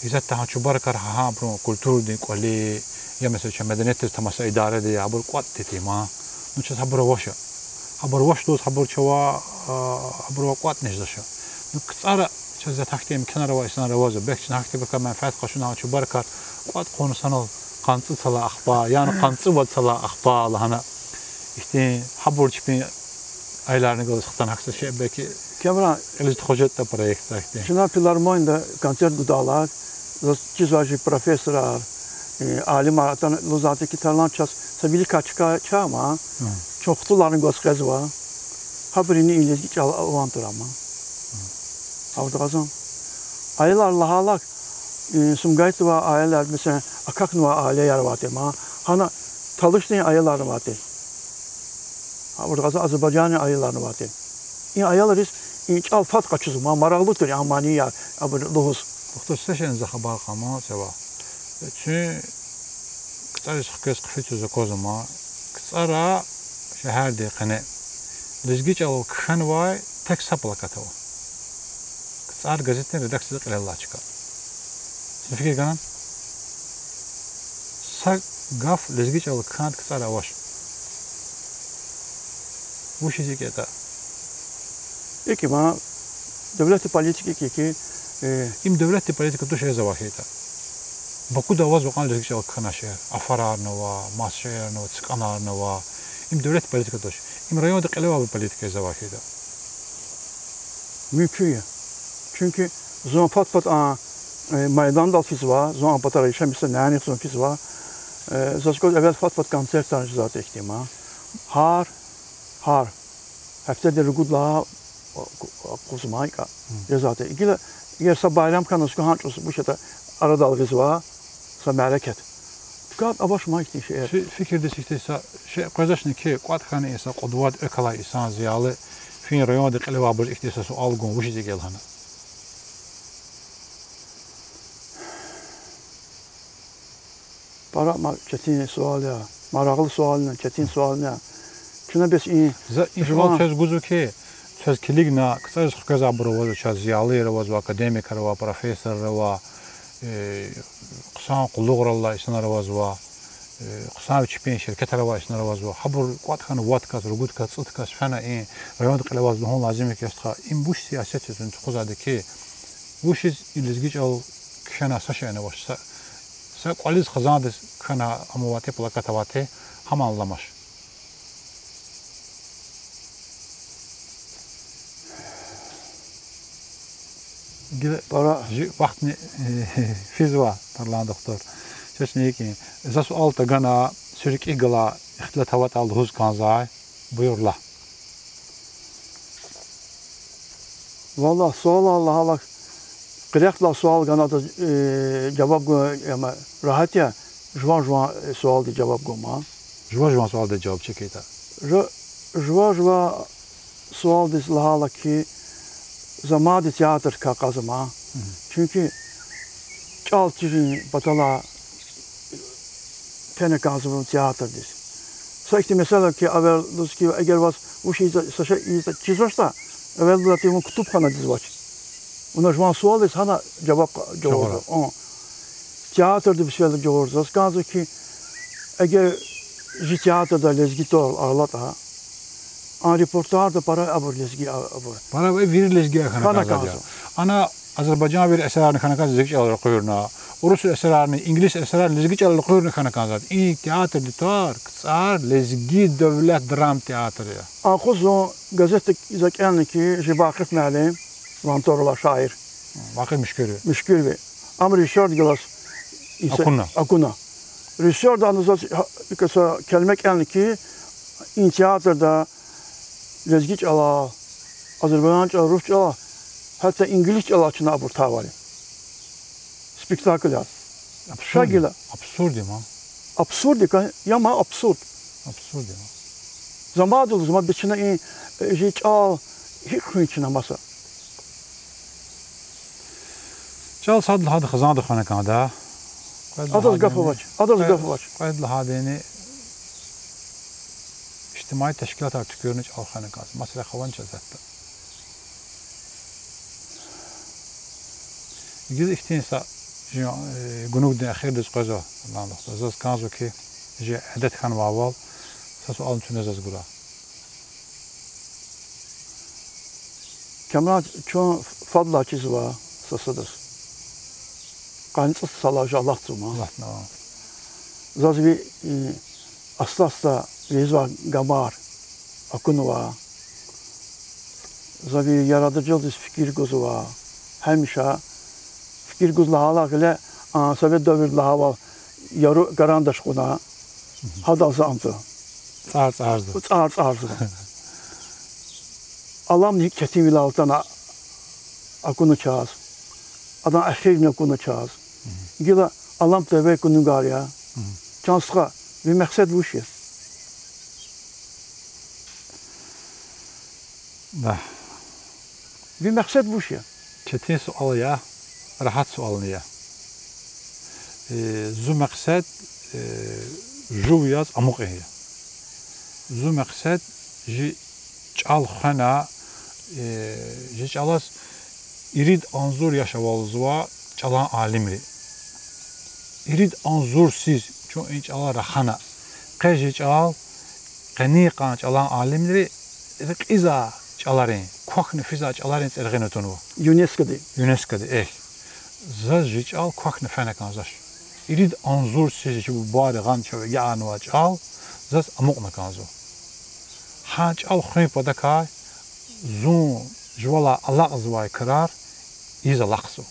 исятда гьа чубарикар гьа, гьабурун культурадин кӀвали, я, месела, чун медениятдиз тамаса идаради, гьабур кӀватӀ тир ман. Ну, чаз гьабур авач. Гьабур авач лугьуз, гьабур чавай, а, гьабурувай кӀватӀни жезвач. Ну, КцӀара чаз ятӀа гьахьтин имканар авай инсанар авазва. Белки чна гьахьтин пака менфят къачуна гьа чубарикар кӀватӀ хъувуна санал къанни цӀуд йисалай ахпа, яни къанни цӀувад йисалай ахпа лагьана. Ихьтин гьабур чпин аяларни галаз хтана гьахьтин шей, белки Камерон, кьилиз тухуз жедатӀа проект гьахьтин. Чна филармонияда концерт гудайла, заз чизвай чи профессорар, э, алимар атана лугьузвайди ки, Тарлан, чаз са виликай чка ча ман, Гьа. чун хтуларни гваз къвезва, гьабурини и лезги чӀал аван тур ман. Гьавурда кьазан. Аялар лагьайла, э, Сумгаитован аялар, месела, акахьнавай аилеяр авай тир ман. Гьана Талышдин аялар авай тир. Гьавурда кьазан Азербайжандин аяларни авай тир. И аялриз и чӀал фад къачузва ман, марагълу тир а манияр абур лугьуз. Духтур, са шейни за хабар кьан ман чавай. Чун КцӀариз хквез хъфиз туш аквазва ман. КцӀара шегьердин къене лезги чӀалал кхьенвай тек са плакат ава. КцӀар газетдин редакцияда кьилел алай чка. Чна фикир гана? Са гаф лезги чӀалал кхьенвайди КцӀара авач. Вучиз икӀ ятӀа? ИкӀ я, ма, девлетдин политика икӀ я хьи, э, им девлетдин политика туш, за вахида. Бакуда авазва кьван лезги чӀал кхьена шейэр. Афарарни ава, маса шейэрни ава, цикӀанарни ава. Им девлетдин политика туш. Им районда кьиле авай политика я, за вахида. Мумкин я. Чуьнки зун фад-фад а, э, майдандал физва, зун а патара яшамиш жезва, нянихъ зун физва. Э, заз кӀваз эвел фад-фад концертар жезвай ихьтин, ма. Гьар, гьар гьафтеда ругуд лагьай акъузмай кӀа жезвай. Гила эгер са байрам хьана, заз кӀваз гьа чӀавуз вуч ятӀа арадал гъизва, са мярекат. Кат авач ма ихьтин шейэр. Фи-, фикирдиз ихьтин са шей къвезвачни хьи, кӀватӀ хьана са кьуд-вад экв алай инсан, зиялы, фин районда кьиле авайбуруз ихьтин са суал гун, вучиз икӀ я лагьана. Пара ма четин суал я, марагълу суал я, четин суал я. Чна бес и За и суал жуван чаз гузва хьи, чаз килигна, КцӀариз хквезвайбур авазва, чаз зиялыйр авазва, академикар ава, профессорар ава, э, хъсан къуллугърал алай инсанар авазва, э, хъсан вичин ширкетар авай инсанар авазва. Гьабур кӀватӀ хьана вад кас, ругуд кас, цӀуд кас фена и районда кьиле аваз лугьун лазим я хьи, я стха, им вуч сиясет я зун тухузвайди хьи, вучиз и лезги чӀал кхьена са шейни авач, са, са кӀвализ хизандиз кхьена ам аватӀа, плакат аватӀа, гьам аламач. Гила пара жи вахтни, э, физва, Тарлан духтур. Чачни икӀ я. За суал тагана, суьрикӀи гала ихтилат аватӀа лугьуз кӀанзавай. Буюр лагь. Валлагь, суалар лагьайла, къерехдилай суал гана, адаз, э, жаваб гун, яма, рагьат я, жуван-жуван, э, суалдиз жаваб гун ма. Жува-жуван суалдиз жаваб чекайтӀа. Жу-, жува-жува суалдиз лагьайла хьи, за мадни театрдикай кьазва ма. Чуьнки чӀал чирун паталай фена кӀанзава театрдиз. Са ихьтин месэла хьи, эвел лугьуз хьи, эгер ваз вуч ийиз, са шей ийиз чизвачтӀа, эвел лугьуз хьи, вун кутубханадиз вач. Вуна жуван суалдиз гьана жаваб жагъурзава. Театрдиз вуч фейила жагъурзава. Заз кӀанзава хьи, эгер жи театрда лезги тӀвар алатӀа, а репертуарда пара абур лезги, а, абур. Пара вири лезги хьана кӀанзава. Ана азербайжан вири эсерарни хьана кӀанзава лезги чӀалал элкъуьрна. Урус эсерарни, инглис эсерарни лезги чӀалал элкъуьрна хьана кӀанзава. И театрдин тӀвар КцӀар лезги девлет драмтеатр я. Акъудзава газетда, за кӀелна хьи, жи Вакъиф муаллим, Лантор алай шаир. Вакъиф Муьшкуьрви. Муьшкуьрви. Ам режиссёрдихъ галаз акуна. Акуна. Режиссёрди ана заз, гьа, са келиме кӀелна хьи, и театрда лезги чӀалал, азербайжан чӀалал, рус чӀалал, гьатта инглис чӀалал чна абур тавурай. Спектакль яз. Абсурд. Ша гила. Абсурд я ма. Абсурд я, кан-, я ма абсурд. Абсурд я ма. За мад лугьузва ма, бес чна и, э, жи чӀал гьикӀ хуьн чна маса. ЧӀал сад лагьайди хизанда хвена кӀанда. Адаз гаф авач, адаз гаф авач. Кьвед лагьайдини ижтимаи тешкилатар туькӀуьрна чӀал хвена кӀанда. Маса рахавани чаз гьатта. Гила ихьтин са жи, э, гунугдин эхирдиз къвезва, Алан духтур. Заз кӀанзава хьи, жи адет хьанвайвал, са суални туна заз гурай. Камран, чун фадлай чизва са садаз. Къанни цӀуд йисалай жи алатзава ма. Заз ви, э, аста-аста ийизвай гамар акунва. За ви яратыжылдиз фикир гузва. Гьамиша фикир гуз лагьайла гъиле, а, совет девирда лагьайвал яру карандаш кьуна, гьадал за амза. ЦӀар-цӀарзава. ЦӀар-цӀарзава. Аламни гьикӀ четинвилелди атана акуна чаз. Адан эхирни акуна чаз. Гила алам теве кунугар я. Чан стха, ви мехсед вуч я? Да. Ви мехсед вуч я? Четин суал я, рагьат суални я. Э, зи мехсед, э, жув яз амукьун я. Зи мехсед жи чӀал хвена, э, жи чӀалаз ирид агъзур яш авалзава чӀалан алимри. Ирид агъзурсиз чун и чӀалал рахана. Къе жи чӀал, къенин йикъан чӀалан алимри рекьизвай чӀаларин, квахьна физвай чӀаларин цӀергъина тунва. ЮНЕСКО-ди. ЮНЕСКО-ди, эхь. Заз жи чӀал квахьна фена кӀанзавач. Ирид агъзур сиз чи бубайри гъана чавай ягъанвай чӀал заз амукьна кӀанзава. Гьа чӀал хуьн патахъай зун жувалай алакьзавай крар ийиз алахъзава.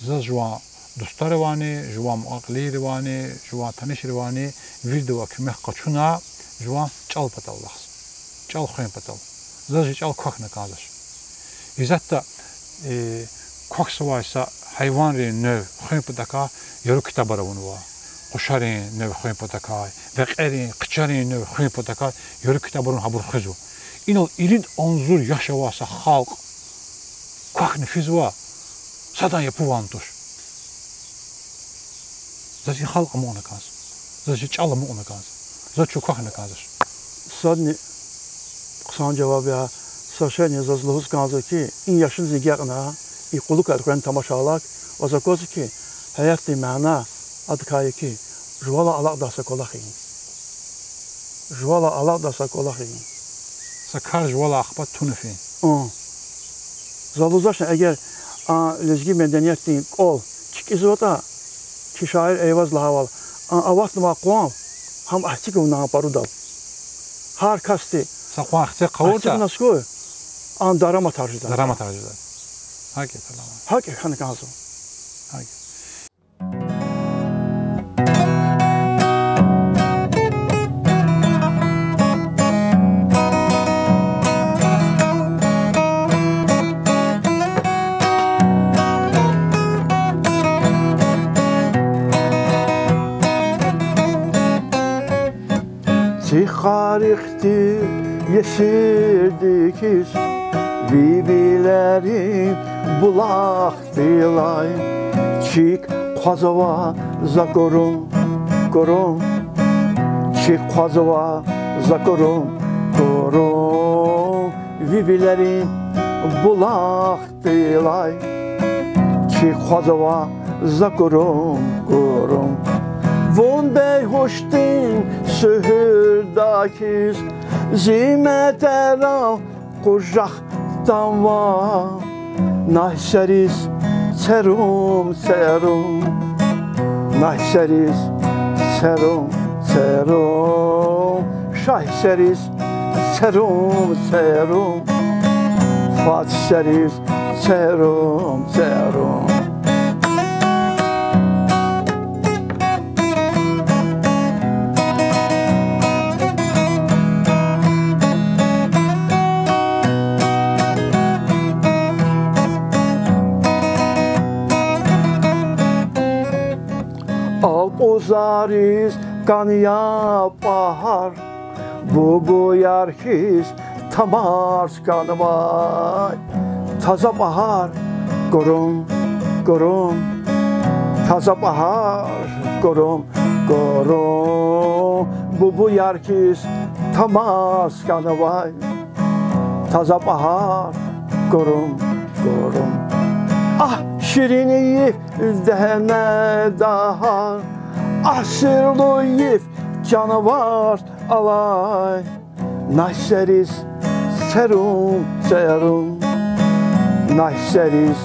Заз жуван дустаривайни, жуван мукьва-кьилийривайни, жуван танишривайни виридавай куьмек къачуна жуван чӀал патал алахъзава. ЧӀал хуьн патал. Заз жи чӀал квахьна кӀанзавач. Гьатта, э, квахьзавай са гьайванрин нуькӀ хуьн патахъай яру ктабар авунва. Къушарин нуькӀ хуьн патахъай, векьерин, хъчарин нуькӀ хуьн патахъай яру ктабар авун гьабур хуьзва. Инал ирид агъзур яш авай са халкь квахьна физва, садан япуван туш. Заз и халкь амукьна кӀанзава. Заз жи чӀал амукьна кӀанзава. Заз чун квахьна кӀанзавач. Садни хъсан жаваб я, са шейни заз лугьуз кӀанзава хьи, и яшдиз гекъна, и кьулухъ элкъвена тамашайла, ваз аквазва хьи, гьаятдин мана адакай я хьи, жувалай алакьдай са кӀвалах ийин. Жувалай алакьдай са кӀвалах ийин. Са кар жувалай ахпа туна фин. За лугьузвачни, эгер а лезги медениятдин кӀвал чкӀизватӀа, чи шаир Эйваз лагьайвал, а аватнавай къван гьам эцигна а парудал. Гьар касди са къван хци хъувуртӀа, эцигна хьи, а дараматар жеда. Дараматар жеда. ГьакӀ я, тамам. ГьакӀ я, хьана кӀанзава. ГьакӀ я. Цихарихъди, есирди хьиз, ви вилерин булах дилай, чиг хъвазва за курум, курум, чиг хъвазва за курум, курум, ви вилерин булах дилай, чиг хъвазва за курум, курум. Вун бейгьуштин суьгьуьрдай хьиз, зи метӀерал къужах тамва, Най сериз церум, церум, Най сериз церум, церум, Шагь сериз церум, церум, Фад сериз церум, церум. Алкъузариз кӀан я пагьар, бубуяр хьиз тамарз кӀанвай. Таза пагьар, курум, курум, таза пагьар, курум, курум, бубуяр хьиз тамарз кӀанвай. Таза пагьар, курум, курум. Агь, ширин йиф дегьнеда гьар, агь, сирлу йиф чан варз алай. Най сериз церум, церум, Най сериз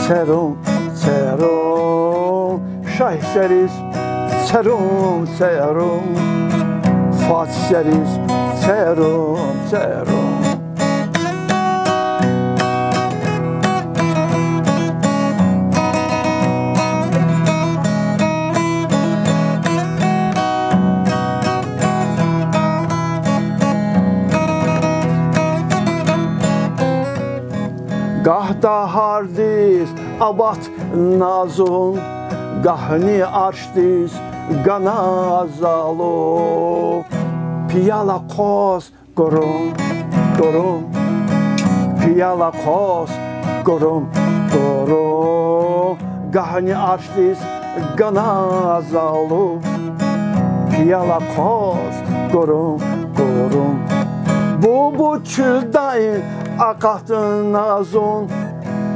церум, церум, Шагь сериз церум, церум, Фад сериз церум, церум. Гагь дагъардиз аватна зун, гагьни аршдиз гана залу. Пияла хъваз, курум, курум, пияла хъваз, курум, курум, гагьни аршдиз гана залу. Пияла хъваз, курум, курум, бубу чуьлдай акъатна зун,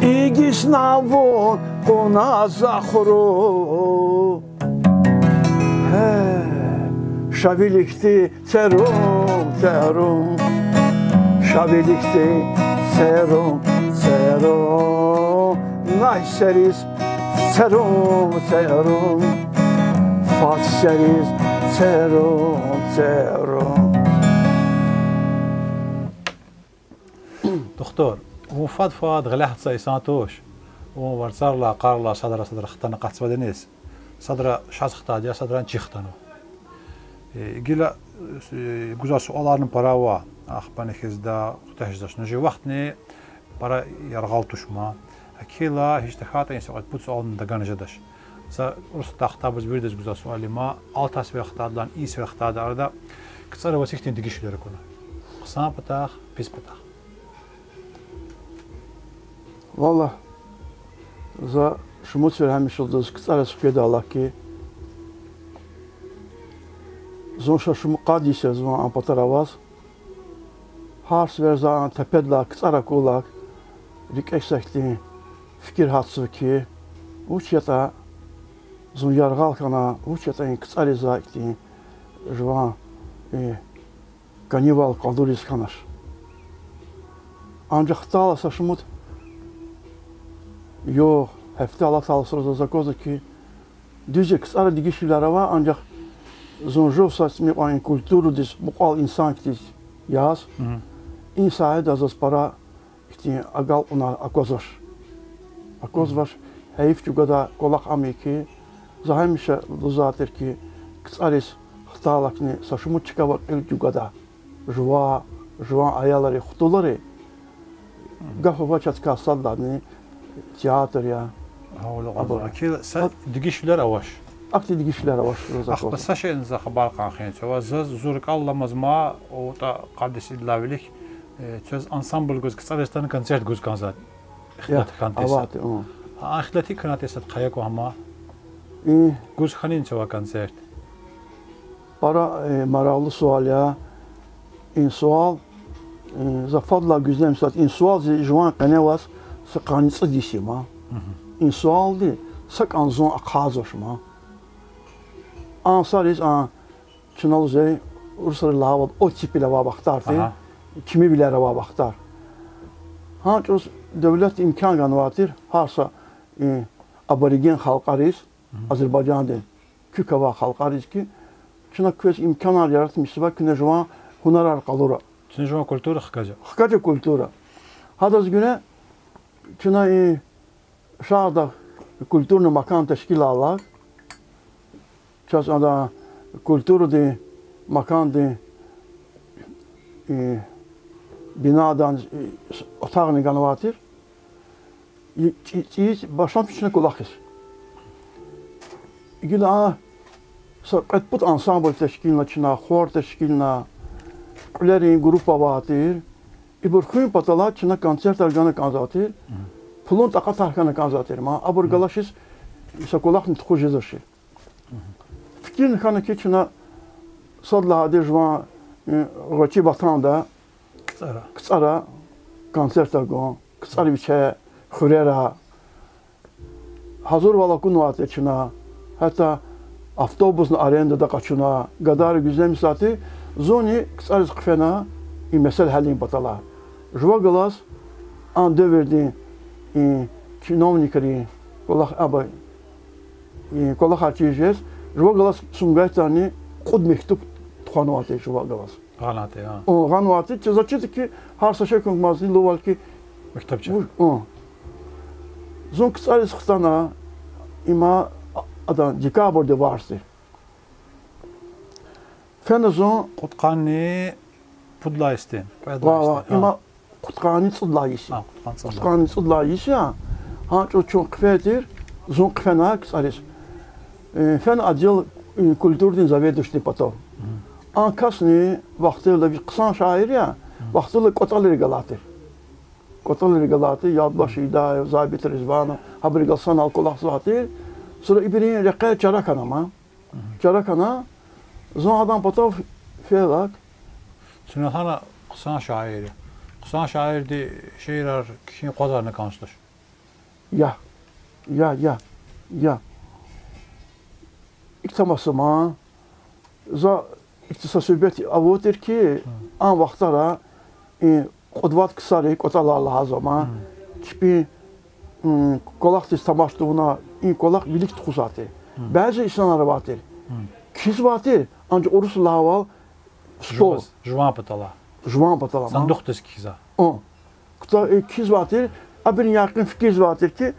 игисна вун кьуна захру. Гье, Ша виликди церун, церун, ша виликди церун, церун, най сериз церун, церун, фад сериз церун, церун. Духтур, вун фад-фад гъиле гьатзавай инсан туш. Вун варцарилай, къарилай садра-садра хтана къачузвайди низ. Садра шаз хтайди я, садрани чи хтанва. Э, гила, э, гузвай суаларни пара ава, ахпани хьизда, куьтягь жезвач. Ну, жи вахтни пара яргъал туш ман. Гила гьич тахьайтӀа са кьвед-пуд суални тагана жедач. Са урус хтайбуруз виридаз гузвай суал я ман, алатай сефер хтайдалайни и сефер хтайдалай арада КцӀара ваз гьихьтин дегишвилер акуна? Хъсан патахъ, пис патахъ. Валлагь, за шумуд сефер гьамиша лугьуз КцӀариз хкведайла хьи, зун ша шумуд-къад йис я зун а патара аваз. Гьар сефер за а тепедилай КцӀар акурла, рикӀе са ихьтин фикир гьатзава хьи, вуч ятӀа зун яргъал хьана, вуч ятӀа и КцӀариз за ихьтин жуван, э, кӀанивал къалуриз хьанач. Анжах хтайла са шумуд югъ, гьафте алатайла сура заз аквазва хьи, дуьз я, КцӀара дегишвилер ава, анжах зун жув са цӀийи кьван и культурадиз мукьвал инсан хьиз яз, и сагьеда заз пара ихьтин агалкьунар аквазвач. Аквазвач, гьайиф чӀугвадай кӀвалах ам я хьи, за гьамиша лугьузвай тир хьи, КцӀариз хтайла хьи са шумуд чка авай кьил чӀугвадай. Жува-, жуван аялри, хтулри, гаф авач, чаткай сад лагьайдини театр я. Гьавиляй абур. Са дегишвилер авач. Ахьтин дегишвилер авач, за аквазва. Ахпа са шейни за хабар кьан хьи, чавай, заз зун рикӀел аламаз ман, вутӀа къад йис идалай вилик, э, чаз ансамбль гуз, КцӀариз атана концерт гуз кӀанзавайди. Ихтилат хьанти са. Авайди я. А ихтилат гьикӀ хьанайтӀа, сад хъая кван гьама. Гуз хьанани чавай концерт? Пара, э, марагълу суал я. И суал, э, за фадлай гуьзлемишзавайди, и суал зи жуван къене аваз са къанни цӀуд йис я ман. И суалди са кӀанз зун ахъайзавач ман. А йисариз, а, чна лугьузвай, урусри лагьайвал, оттепель авай вахтар тир, кимивилер авай вахтар. Гьа чӀавуз девлет имкан ганвай тир гьар са, э, абориген халкьариз, Азербайжандин куьк авай халкьариз хьи, чна квез имканар яратмишзава куьне жуван гьунарар къалура. Чна жуван культура хкажа. Хкажа культура. Гьадаз гуьре чна и шагьарда культурный макан тешкилайла, чаз ада культурадин макандин, э, бинадан, э, отагъни ганвай тир. И цӀи-, цӀийиз башламишна кӀвалахиз. Гила а са кьвед-пуд ансамбль тешкилна чна, хор тешкилна, кьуьлерин группа авай тир. Ибур хуьн патал чна концертар гана кӀанзавай тир. Пулун такьатар хьана кӀанзавай тир ман, абур галачиз са кӀвалахни тухуз жезвачир. Фикирна хьана хьи, чна сад лагьайди жуван, э, гъвечӀи ватанда, КцӀара концертар гун, КцӀар виче, хуьрера. Гьазурвал акунвай тир чна, гьатта автобусни арендада къачуна, гадайри гуьзлемишзавай тир, зунни КцӀариз хъфена и месэла гьялин патал. Жува галаз а девирдин, э, чиновникрин кӀвалах, аба, э, кӀвалахар чир жез, жува галаз Сумгайтайни кьуд мектуб тухванвай тир жува галаз. Гъанвай тир, а? О, гъанвай тир, чаз чида хьи, гьар са шей кунгмазни лувал хьи, мектеб ча. Зун КцӀариз хтана, има, а, адан декабрдин варз тир. Фена зун. Кьудкъанни пуд лагьай йисдин, кьвед лагьай йисдин, а? Има кьудкъанни цӀуд лагьай йис я. А, кьудкъанни цӀуд лагьай. Кьудкъанни цӀуд лагьай йис я. Гьа чӀавуз чун хъфей тир, зун хъфена КцӀариз. Э, фена отдел, э, культурдин заведующийдин патав. А касни вахтунда вич хъсан шаир я, вахтунда кӀватӀалрихъ галай тир. КӀватӀалрихъ галай тир, Ядлаш Ийидаев, Забит Ризванов, гьабурухъ галаз санал кӀвалахзавай тир. Сура ибурун рекье чара хьана ман. Чара хьана, зун адан патав фейила. Чна лагьана хъсан шаир я. Хъсан шаирди шиирар кхьин акъвазарна кӀанзавач. Я, я, я, я. ИкӀ тамаша ман, за Ихьтин са суьгьбет авур тир хьи, а вахтара и кьуд-вад ксари, кӀватӀалар лагьайзава ман, чпин кӀвалахдиз тамаш тавуна, и кӀвалах вилик тухузвай тир. Бязи инсанар авай тир, кхьизвай тир, анжах урусри лагьайвал, стол жуван патала, жуван патала ман, сандухдиз кхьизва. Кута-, кхьизвай тир, абуру якъин фикирзавай тир хьи,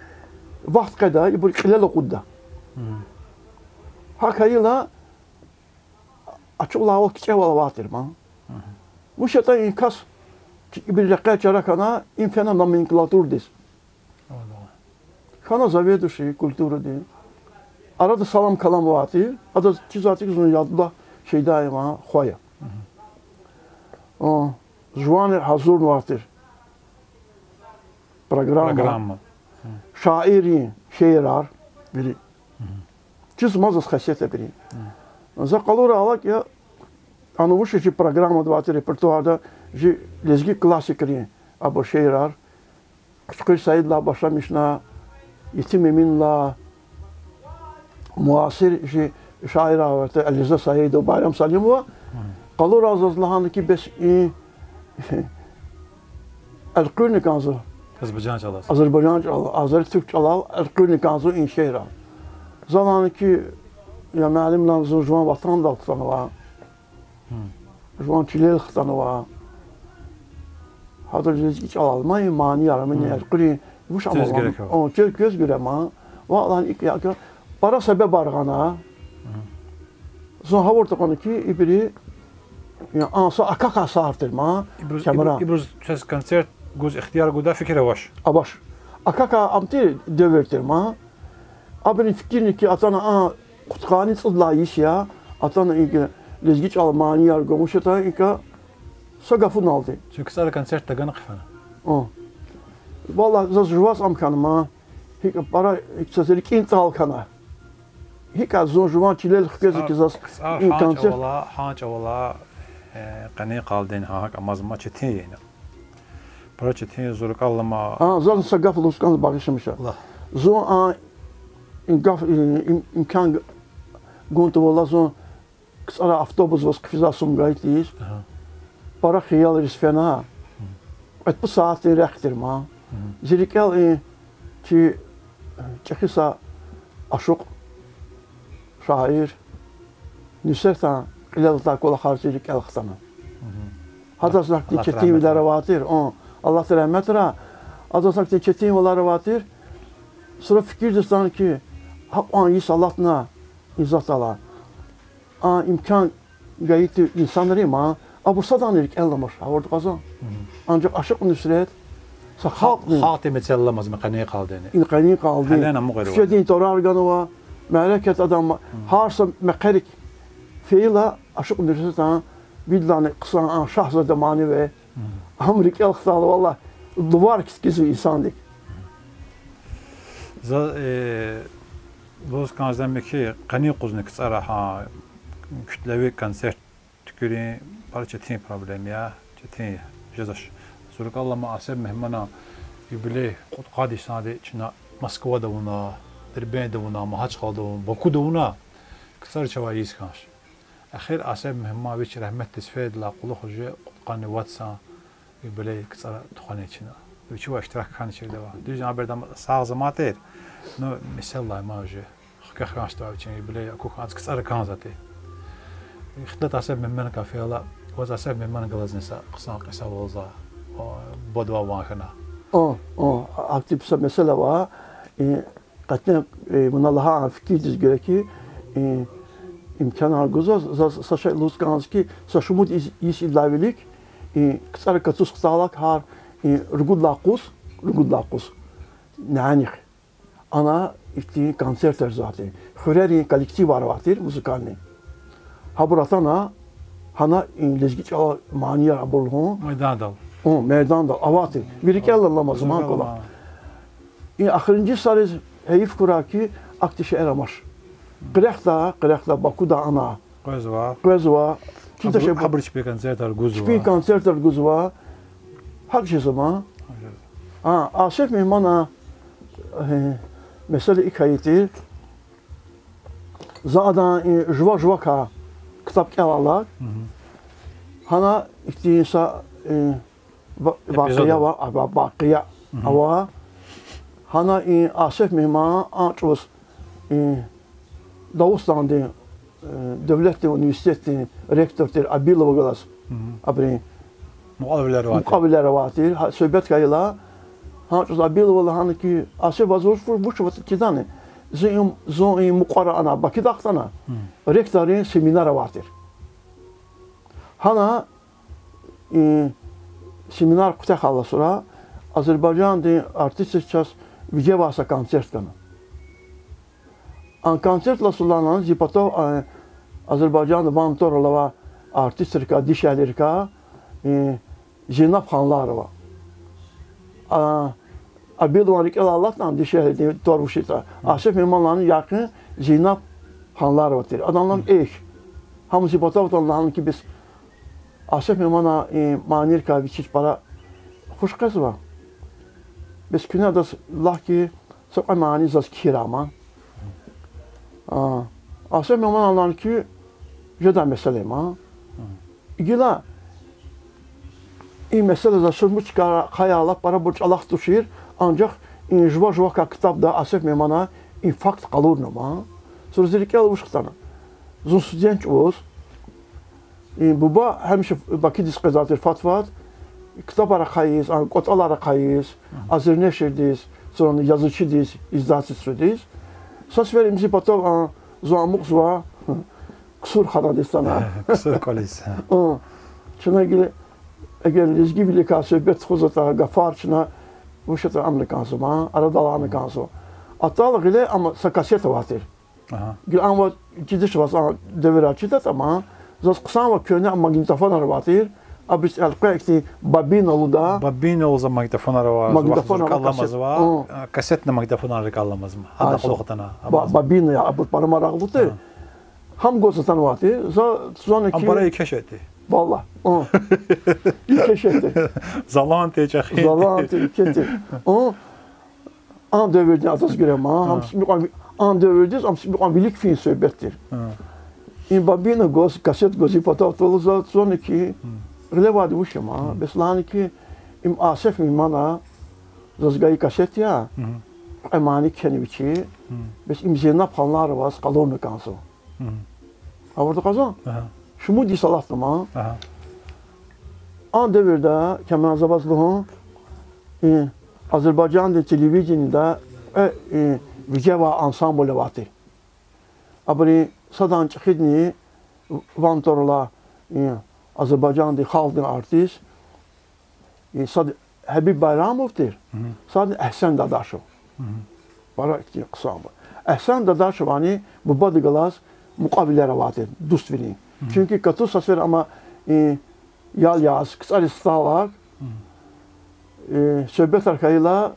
вахт къведа, ибур кьилел акъудда. ГьакӀ хьайила, ачухлайвал, кичӀевал авай тир ман. Вуч ятӀа и кас, ибурун рекье чара хьана, им фена номенклатурадиз. Хьана заведующий культурадин. Арада салам-калам авай тир, адаз чизвай тир хьи, зун Ядуллагь Шейдаеван хва я. Жуванни гьазурнавай тир программа. Программа. Шаиррин шиирар вири. Чиз ман заз хесет я вири. За къалура алакь я, ана вуч жи программада авай тир, репертуарда, жи лезги классикрин абур шиирар. Кьуьчхуьр Саидлай башламишна, Етим Эминлай, муасир жи шаирар авай тир, Алирза Саидов, Байрам Салимова. Къалурай заз лагьана хьи, бес и элкъуьрна кӀанзава. Азербайжан чӀалал, азери-туьрк чӀалал элкъуьрна кӀанзава и шиирар. За лагьана хьи, я муаллим, лагьана, зун жуван ватандал хтанва, жуван чилел хтанва. Гьадаз лезги чӀалал ман и манияр, мани элкъуьрин вуч амал, квез гуьре ман. Ва лагьана, икӀ я, пара себебар гъана. Зун гъавурда кьуна хьи, ибуру, я, а са акахьай сагъ тир ман, Камран. Ибуруз квез концерт гуз ихтияр гуда фикир авач? Авач. Акахьай ам тир, девир тир ман. Абурун фикирни хьи, атана а кьудкъанни цӀуд лагьай йис я, атана и лезги чӀалал манияр гун, вуч ятӀа икӀ, са гафуналди. Чун КцӀара концерт тагана хъфена. Валлагь, заз жуваз ам хьана ман. ГьикӀ пара, икӀ са рикӀин тӀал хьана. ГьикӀ зун жуван чилел хквезва хьи заз и концерт. КцӀар гьа чӀавала, гьа чӀавала, э, къенин къалдин гьа, гьакӀ амазма четин я ина. Пара четин я, зун рикӀел алама. А, заз са гаф лугьуз кӀанзава, багъишламиша. Зун а, им гаф, им, имкан гун тавурла, зун КцӀара автобусдиз хъфизва Сумгаитдиз. Пара хиялриз фена. Кьвед-пуд сятдин рехъ тир ман. Зи рикӀел и чи чӀехи са ашукь, шаир Нусретан кьилел атай кӀвалахар зи рикӀел хтана. Гьадаз ахьтин четинвилер авай тир, Аллагьди регьметрай, гьадаз ахьтин четинвилер авай тир. Сура фикирдиз атана хьи, гьакьван йис алатна и затӀ ала. А имкан гайи тир инсанри ман, абур садани рикӀел аламач, гъавурда кьазва. Анжах ашукь Нусрет, са халкьдин, халкьдин мецел аламаз ма къенин къалдини. И къенин къалди. Гьеле ана мугъ куьчедин тӀварар ганва, мярекат адан, гьар са мехъерик фейила, ашукь Нусретан, видлани хъсан а Шагьзада маниве, ам рикӀел хтайла, валлагь, лувар кицӀ хьиз я инсандик. За, э, лугьуз кӀанзава хьи, къенин юкъузни КцӀара гьа куьтлеви концерт туькӀуьрун пара четин проблема я, четин я. Жезвач. Зун рикӀел алама, Асеф Мегьманан юбилей кьудкъад йисанди чна Москвада авуна, Дербентда авуна, Магьачкъалада авуна, Бакуда авуна, КцӀара чавай ийиз хьанач. Эхир Асеф Мегьман вич рагьметдиз фейидалай кьулухъ уже кьудкъанни вад йисан юбилей КцӀара тухвана чна. Вичивай иштирак хьана чирдава. Дуьз я, абур ада сагъ заман тир, ну, месэлай ман уже. ХкахьанштӀа вичин юбилей аку хьанз КцӀара кӀанзавайди. Ихтилат Асеф Мегьманакай фейила, ваз Асеф Мегьманан галазни са хъсан кьиса валза, о, бодва ван хьана. О, о, ахьтин са месэла ава, и, къетен, э, вуна лагьай фикирдиз герек я, э, имканар гузва, заз са шей лугьуз кӀанзава хьи, са шумуд йис, йис идалай вилик, э, КцӀара катуз хтайла гьар, э, ругуд лагьай юкъуз, ругуд лагьай юкъуз нянихъ ана ихьтин концертар ийизвай тир. Хуьрерин коллективар авай тир музыкальный. Гьабур атана, гьана и лезги чӀалал манияр абур лугьун. Майдандал. Гьун, майдандал авай тир. Ви рикӀел алама, заман кӀвалах. И ахиримжи йисариз гьайиф хьурай хьи, ахьтин шейэр амач. Къерехда, къерехда Бакуда ана къвезва. Къвезва. Гьабур чпин концертар гузва. Чпин концертар гузва. ГьакӀ жезва ман. А, Асеф Мегьманан, э, месэла икӀ хьайи тир. За адан и жува-жувакай ктаб кӀелайла. Гьана ихьтин са, э, ва-, вакъия ва-, ва-, вакъия ава. Гьана и Асеф Мегьман а чӀавуз, э, Дагъустандин, э, девлетдин университетдин ректор тир Абилова галаз абурун мукьвавилер авай тир. Мукьвавилер авай тир. Гьа, суьгьбет хьайила, гьа чӀавуз Абилова лагьана хьи, Асеф, ваз вуч, вуч, вуч ава тир кидани? Зи им, зун и мукьвара ана Бакуда хтана. Ректоррин семинар авай тир. Гьана и семинар куьтягьайла сура Азербайжандин артистриз чаз вижевай са концерт гана. А концертдилай сура зи патав, а, Азербайжандин ван тӀвар алай артистрикай, дишегьлийрикай, э, Зейнаб Ханларова. А, Абилован рикӀелай алатна дишегьлидин тӀвар вуч ятӀа. Асеф Мегьманан якъин Зейнаб Ханларова тир. Адан алан эхь. Гьам зи патав атана лагьана хьи, бес Асеф Мегьмана и манийрикай вичиз пара хуш къвезва. Бес куьне адаз лагь хьи, са кьве мани заз кхьирай ман. А, Асеф Мегьманан алан хьи, жедай месэла я ман. Гила и месэла заз шумуд чкайра ахъайайла, парабур чӀалахъ тушир, анжах и жува-жувакай ктабда Асеф Мегьманан и факт къалурна ман. Сура зи рикӀел вуч хтана. Зун студент чӀавуз, и буба гьамиша Бакудиз къвезвай тир фад-фад, ктабар ахъайиз, а, кӀватӀалар ахъайиз, Азернешрдиз, цурани Язычидиз, издательстводиз. Са сефер им зи патав, а, зун амукьзава, ксурханадиз тана. Ксур кӀвализ. А, чна гила, эгер лезгивиликай суьгьбет тухузватӀа, гафар чна, вуч ятӀа, амна кӀанзава ман, арадал алана кӀанзава. Атайла гъиле ам са кассета авай тир. Гила ам ваз чидач, ваз а девирар чидатӀа ман, заз хъсанвай куьгьне магнитофонар авай тир, абуруз элкъвена ихьтин бобина лугьуда. Бобина лугьуз магнитофонар авай, магнитофонар авай, кассет, кассетный магнитофонар рикӀел аламаз ман. Гьадан кьулухъ атана, ба-, бобина я, абур пара марагълу тир. Гьам гваз атанвай тир, за, зани хьи. Ам пара и кешетӀи. Валлагь. И кешетӀи. Залан тир, чӀехи. Залан тир, и кешетӀи. Ам девирдин адаз гуьре ман, ам сибикьван, ам девирдиз, ам сибикьван вилик фин суьгьбет тир. И бобина гваз, кассет гваз зи патав атайла, за зани хьи, гъиле авайди вуч я ман, бес лагьана хьи, им Асеф Мегьмана заз гайи кассет я, кьве мани кхьена вичи, бес им Зейнаб Ханлароваз къалурна кӀанзава. Гъавурда кьазва? Шумуд йис алатна ман. А девирда, Камран, за ваз лугьун, и, Азербайжандин телевиденида, э, и, вижевай ансамбль авай тир. Абурун садан чӀехидини ван тӀвар алай, и, Азербайжандин халкьдин артист, и, сад Гьабиб Байрамов тир, садни Агьсен Дадашев. Пара ихьтин хъсан ва. Агьсен Дадашевани бубадихъ галаз мукьвавилер авай тир, дуствилин. Чуьнки катуз са сефер ама, и, ял яз, КцӀариз хтайла, и, суьгьбетар хьайила,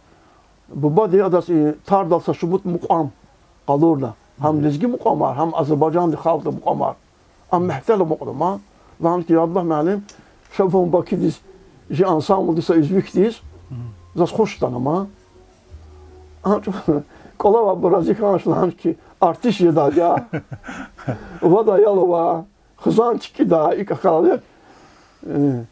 бубади адаз, и, тардал са шумуд мукьван къалурна. Гьам лезги мукьвамар, гьам Азербайжандин халкьдин мукьвамар. Ам мягьтел амукьна ман. Лагьана хьи, я Абдуллагь муаллим, ша вун Бакудиз, чи ансамблдин са уьзвуьдиз, заз хуш хьана ман. А чӀу-, кӀвале авайбур рази хьанач, лагьана хьи, артист жедайди я. Вад аял ава, хизан чкӀида, икӀ хьайила. Э,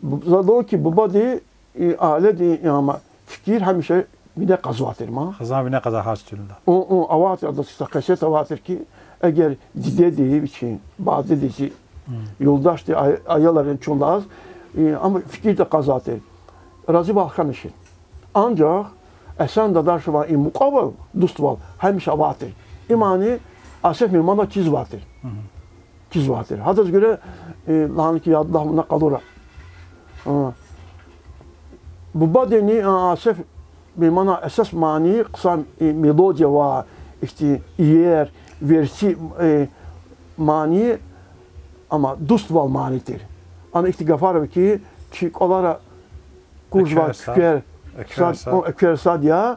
бу-, за лугьун хьи, бубадин, и, аиледин, и, ама, фикир гьамиша вине кьазвай тир ман. Хизан вине кьазвай гьар суьруьнда. Ун, ун, авай тир, адаз са хесет авай тир хьи, эгер дидеди вичин, бадедиз, юлдашди, ай-, аялрин чун алаз, и, ам фикирда кьазвай тир. Разивал хьаначир. Анжах Агьсен Дадашеван и мукьвавал, дуствал гьамиша авай тир. Имни Асеф Мегьманаз чизвай тир. Чизвай тир. Гьадаз гуьре, э, лагьана хьи, я Абдуллагь, вуна къалура. А. Бубадини, а, Асеф Мегьманан эсас мани хъсан, э, мелодия ва ихьтин иер, верци, э, мани, амма дуствал мани тир. Ана ихьтин гафар ава хьи, чи кӀвалера кузвай эквер сад, эквер сад, о, эквер сад я,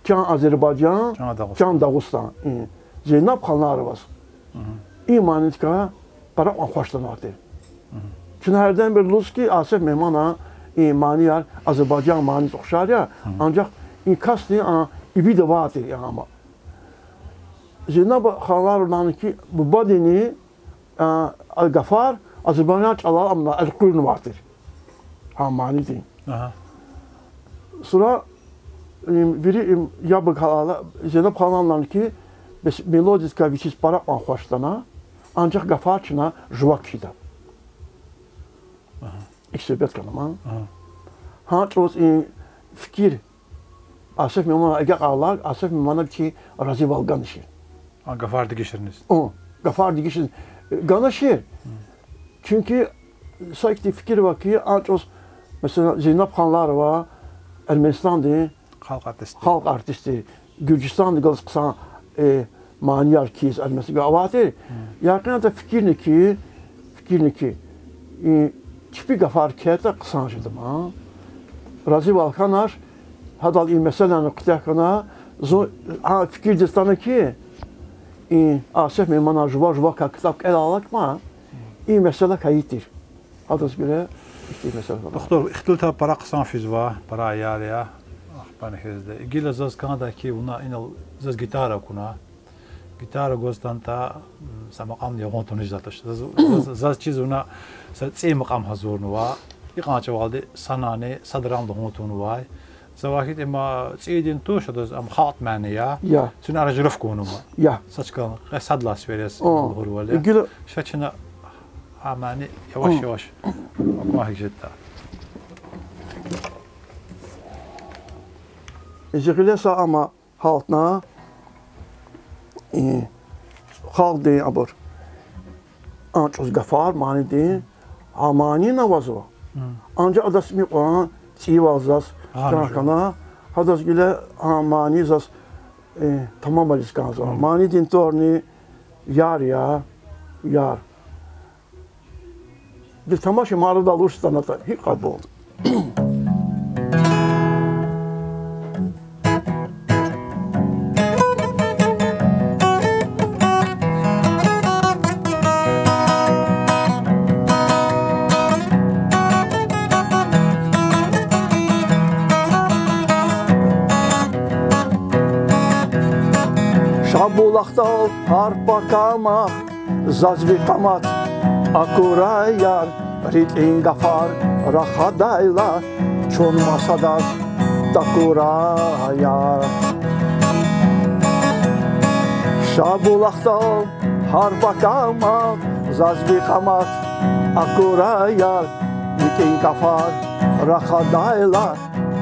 чан Азербайжан, чан Дагъустан. Чан Дагъустан. Э, Зейнаб Ханлароваз. И манидикай пара кьван хваш атанвай тир. Чна гьердембир лугьуз хьи, Асеф Мегьманан и манияр Азербайжан маниз ухшар я, анжах и касдин, а, ивид авай тир, я, амма. Зейнаб Ханларова лагьана хьи, бубадини А, а гафар азербайжан чӀалал амна элкъуьрнавай тир. Гьа манидин. Агьа. Сура, им, вири, им, яб галайла, Зейнаб халани лагьана ки, бес мелодиядикай вичиз пара кьван хваш атана, анжах гафар чна жува кхьида. Агьа. ИкӀ суьгьбет гана ман. Агьа. Гьа чӀавуз и фикир Асеф Меманан агакьайла, Асеф Меманан чи разивал ганашир. А, гафар дегишариз. О, гафар дегишариз ганашир. Гьм. Чуьнки са ихьтин фикир ава ки, а чӀавуз, месела, Зейнаб Ханларова, Эрменистандин халкь артистди, халкь артистди, Гуьржистанда галаз хъсан, э, манияр кхьиз, Эрменистанда авай тир. Гьм. Якъинда фикирна ки, фикирна ки, и чпи гафар кхьейтӀа хъсан жеда ман. Разивал хьанач, гьадал и месэлани куьтягь хьана, зун, а, фикирдиз атана ки, и Асеф Меманан жува-жувакай ктаб кӀелайла кьван, и месэла хьайи тир. Гьадаз гуьре ихьтин месэла хьана. Духтур, ихтилатар пара хъсан физва, пара аяр я, ахпани хьизди. Гила заз кӀандай ки, вуна инал заз гитара акуна. Гитара гваз атанатӀа, м, са макьамни ягъун тавуниз затӀаш. Заз, заз, заз чиз вуна са цӀийи макьам гьазурнава. Икьван чӀавалди санани садра ам лугьун тавунвай. За вахит има цӀийидин туш, адаз ам халкьдин мани я. Я. Цуьн аранжировка авунва. Я. Са чкан къе сад лагьай сфераз лугьурвал я. Ша чна а мани яваш-яваш акван гьикӀ жедатӀа. Зи гъиле са ама гьалтна, и, халкьдин абур. А чӀавуз гафар манидин, а манини авазва. Анжах адаз мукьван цӀийивал заз кӀан хьана, гьадаз гуьле а мани заз, э, тамамариз кӀанзава. Манидин тӀварни яр я, яр. Гила тамаш ийин, ма арадал вуч атанатӀа, гьикӀ кьабул. Шабулахдал гьар пакамахъ заз ви къамат акурай, яр, рикӀин гафар рахадайла, чун масадаз такурай, яр. Шабулахдал гьар пакамахъ заз ви къамат акурай, яр, рикӀин гафар рахадайла,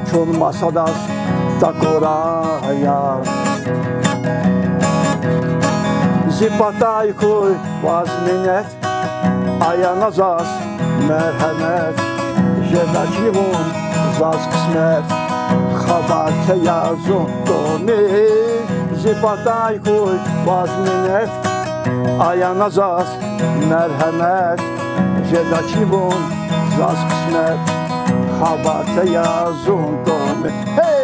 чун масадаз такурай, яр. Зи патай хьуй ваз минет, ая на заз мергьемет, жедачни вун заз кьисмет, хабар це я зун тӀимил. Зи патай хьуй ваз минет, ая на заз мергьемет, жедачни вун заз кьисмет, хабар це я зун тӀимил. Гьей!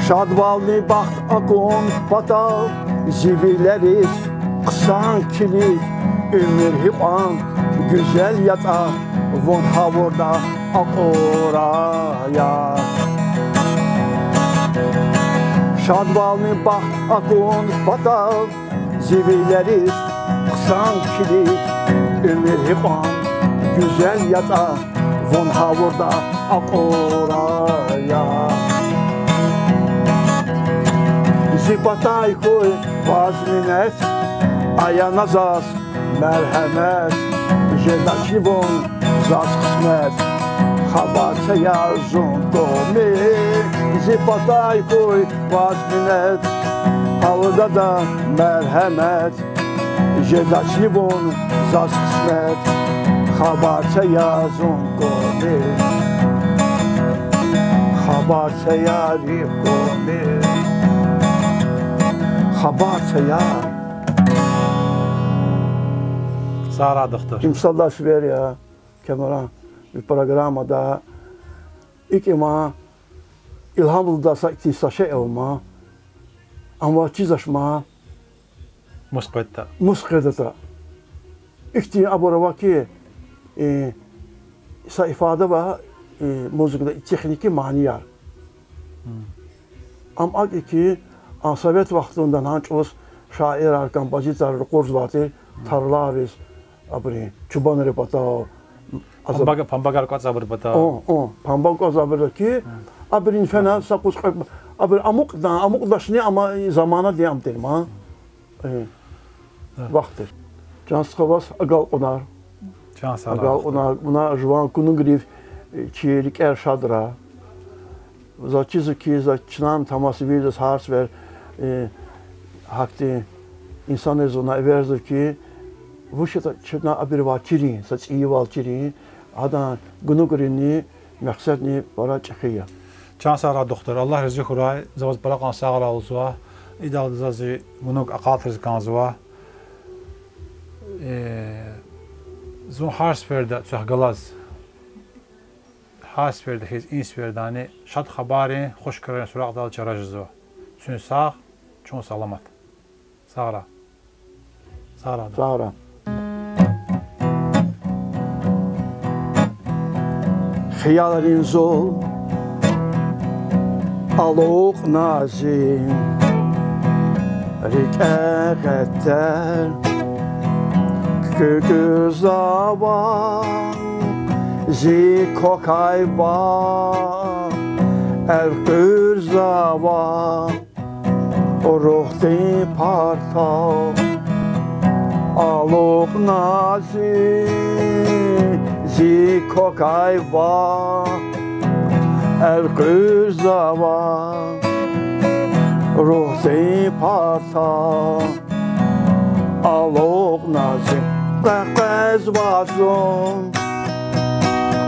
Шадвални бахт акун патал зи вилериз хъсан килиг, уьмуьр гьикьван гуьзел ятӀа, вун гъавурда акьурай, яр. Шадвални бахт акун патал зи вилериз хъсан килиг, уьмуьр гьикьван гуьзел ятӀа, вун гъавурда акьурай, яр. Зи патай хьуй ваз минет, ая на заз мергьемет, жедачни вун заз кьисмет, хабар це я зун тӀимил. Зи патай хьуй ваз минет, ая на заз мергьемет, жедачни вун заз кьисмет, хабар це я зун тӀимил, хабар це я зи тӀимил, хабар це я. Сагърай, духтур. Им сад лагьай сефер я Камеран ви программада. ИкӀ има, илгьамлудай са ихьтин са шей ава ман, ам ваз чизвач ман. Мус къведатӀа. Мус къведатӀа. Ихьтин абур ава ки, э, са ифада ва, э, музыкада техники манияр. Ам акӀ я ки, а совет вахтунда гьа чӀавуз шаирар, композиторар ракъурзавай тир, тарлариз, абурин, чубанрин патав, азаб-, Памбаг-, памбагар кӀватӀзавайбурун патав. О, о, памбаг кӀватӀзавайбур ки, абурун фена са кьудкъвез, абур амукьда-, амукьдачни, амма заманадин ам тир ман. Э, вахт тир. Чан стха, ваз агалкьунар. Чан сагърай. Агалкьунар, вуна жуван гунугрив, э, чи рикӀер шадрай. Заз чизва ки, за чна тамашавилиз гьар сефер, э, гьахьтин инсанриз вуна эверзава ки, вуч ятӀа чна абурувай чирин, са цӀийивал чирин, гьадан гунугринни мехъсерни пара чӀехи я. Чан сагърай, духтур, Аллагь рази хьурай, за ваз пара кьван сагърай лугьузва, идалди заз зи гунуг акъатиз кӀанзава. Э, зун гьар сеферда квехъ галаз, гьар сеферда хьиз и сефердани шад хабаррин, хуш крарин суракьдал чара жезва. Куьн сагъ, чун саламат. Сагърай. Сагърай. Сагърай. Хиялрин зул алукьна зи рикӀе, гъетер куькӀуьрзава, зи квакай ван элкъуьрзава. Руьгьдин партал алукьна зи, зи квакай ван элкъуьрзава. Руьгьдин партал алукьна зи, къекъвезва зун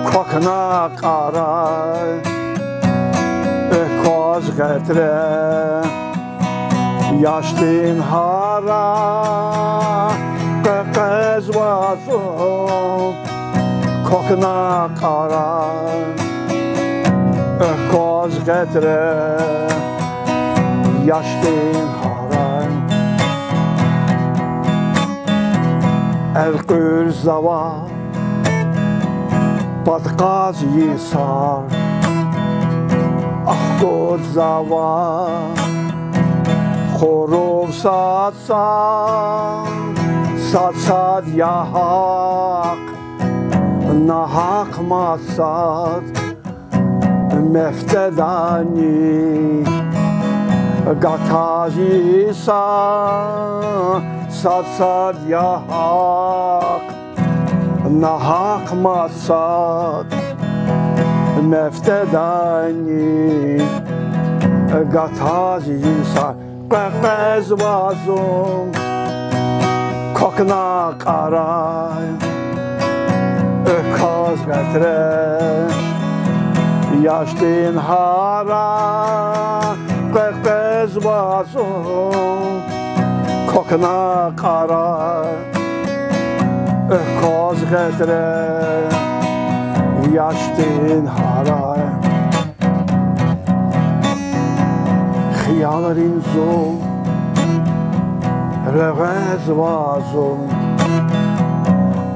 квахьна кьарай, экв кваз гъетре, яшдин гьарай, къекъвезва зун квахьна кьарай, экв кваз гъетре, яшдин гьарай. Элкъуьрзава пад кьаз йисар, ахкудзава хурув сад-сад, сад-сад я гьахъ, нагьахъ мад сад. Мефтедани гатаз йиса, сад-сад я гьахъ, нагьахъ мад сад. Мефтедани гатаз йиса, къекъвезва зун квахьна кьарай, экв кваз гъетре, яшдин гьарай, къекъвезва зун квахьна кьарай, экв кваз гъетре, яшдин гьарай. Хиялрин зул регъвезва зун,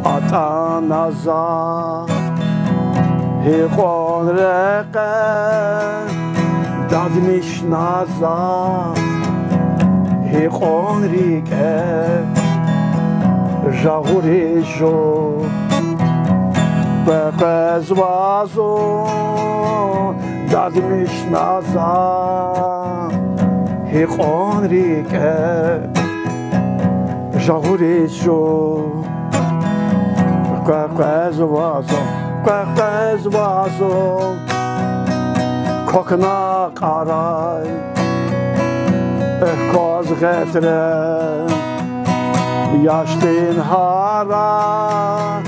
атӀана за гьикьван рекье, дадмишна за гьикьван рикӀе, жагъуриз жув къекъвезва зун, дадмишна за гьикьван рикӀе, жагъуриз жув къекъвезва зун, къекъвезва зун квахьна кьарай, экв кваз гъетре, яшдин гьарай,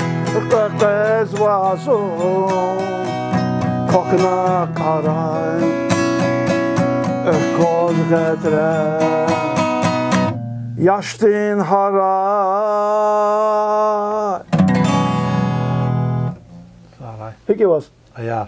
къекъвезва зун квахьна кьарай, экв кваз гъетре, яшдин гьарай. Гьикӏ я ваз? Аяр.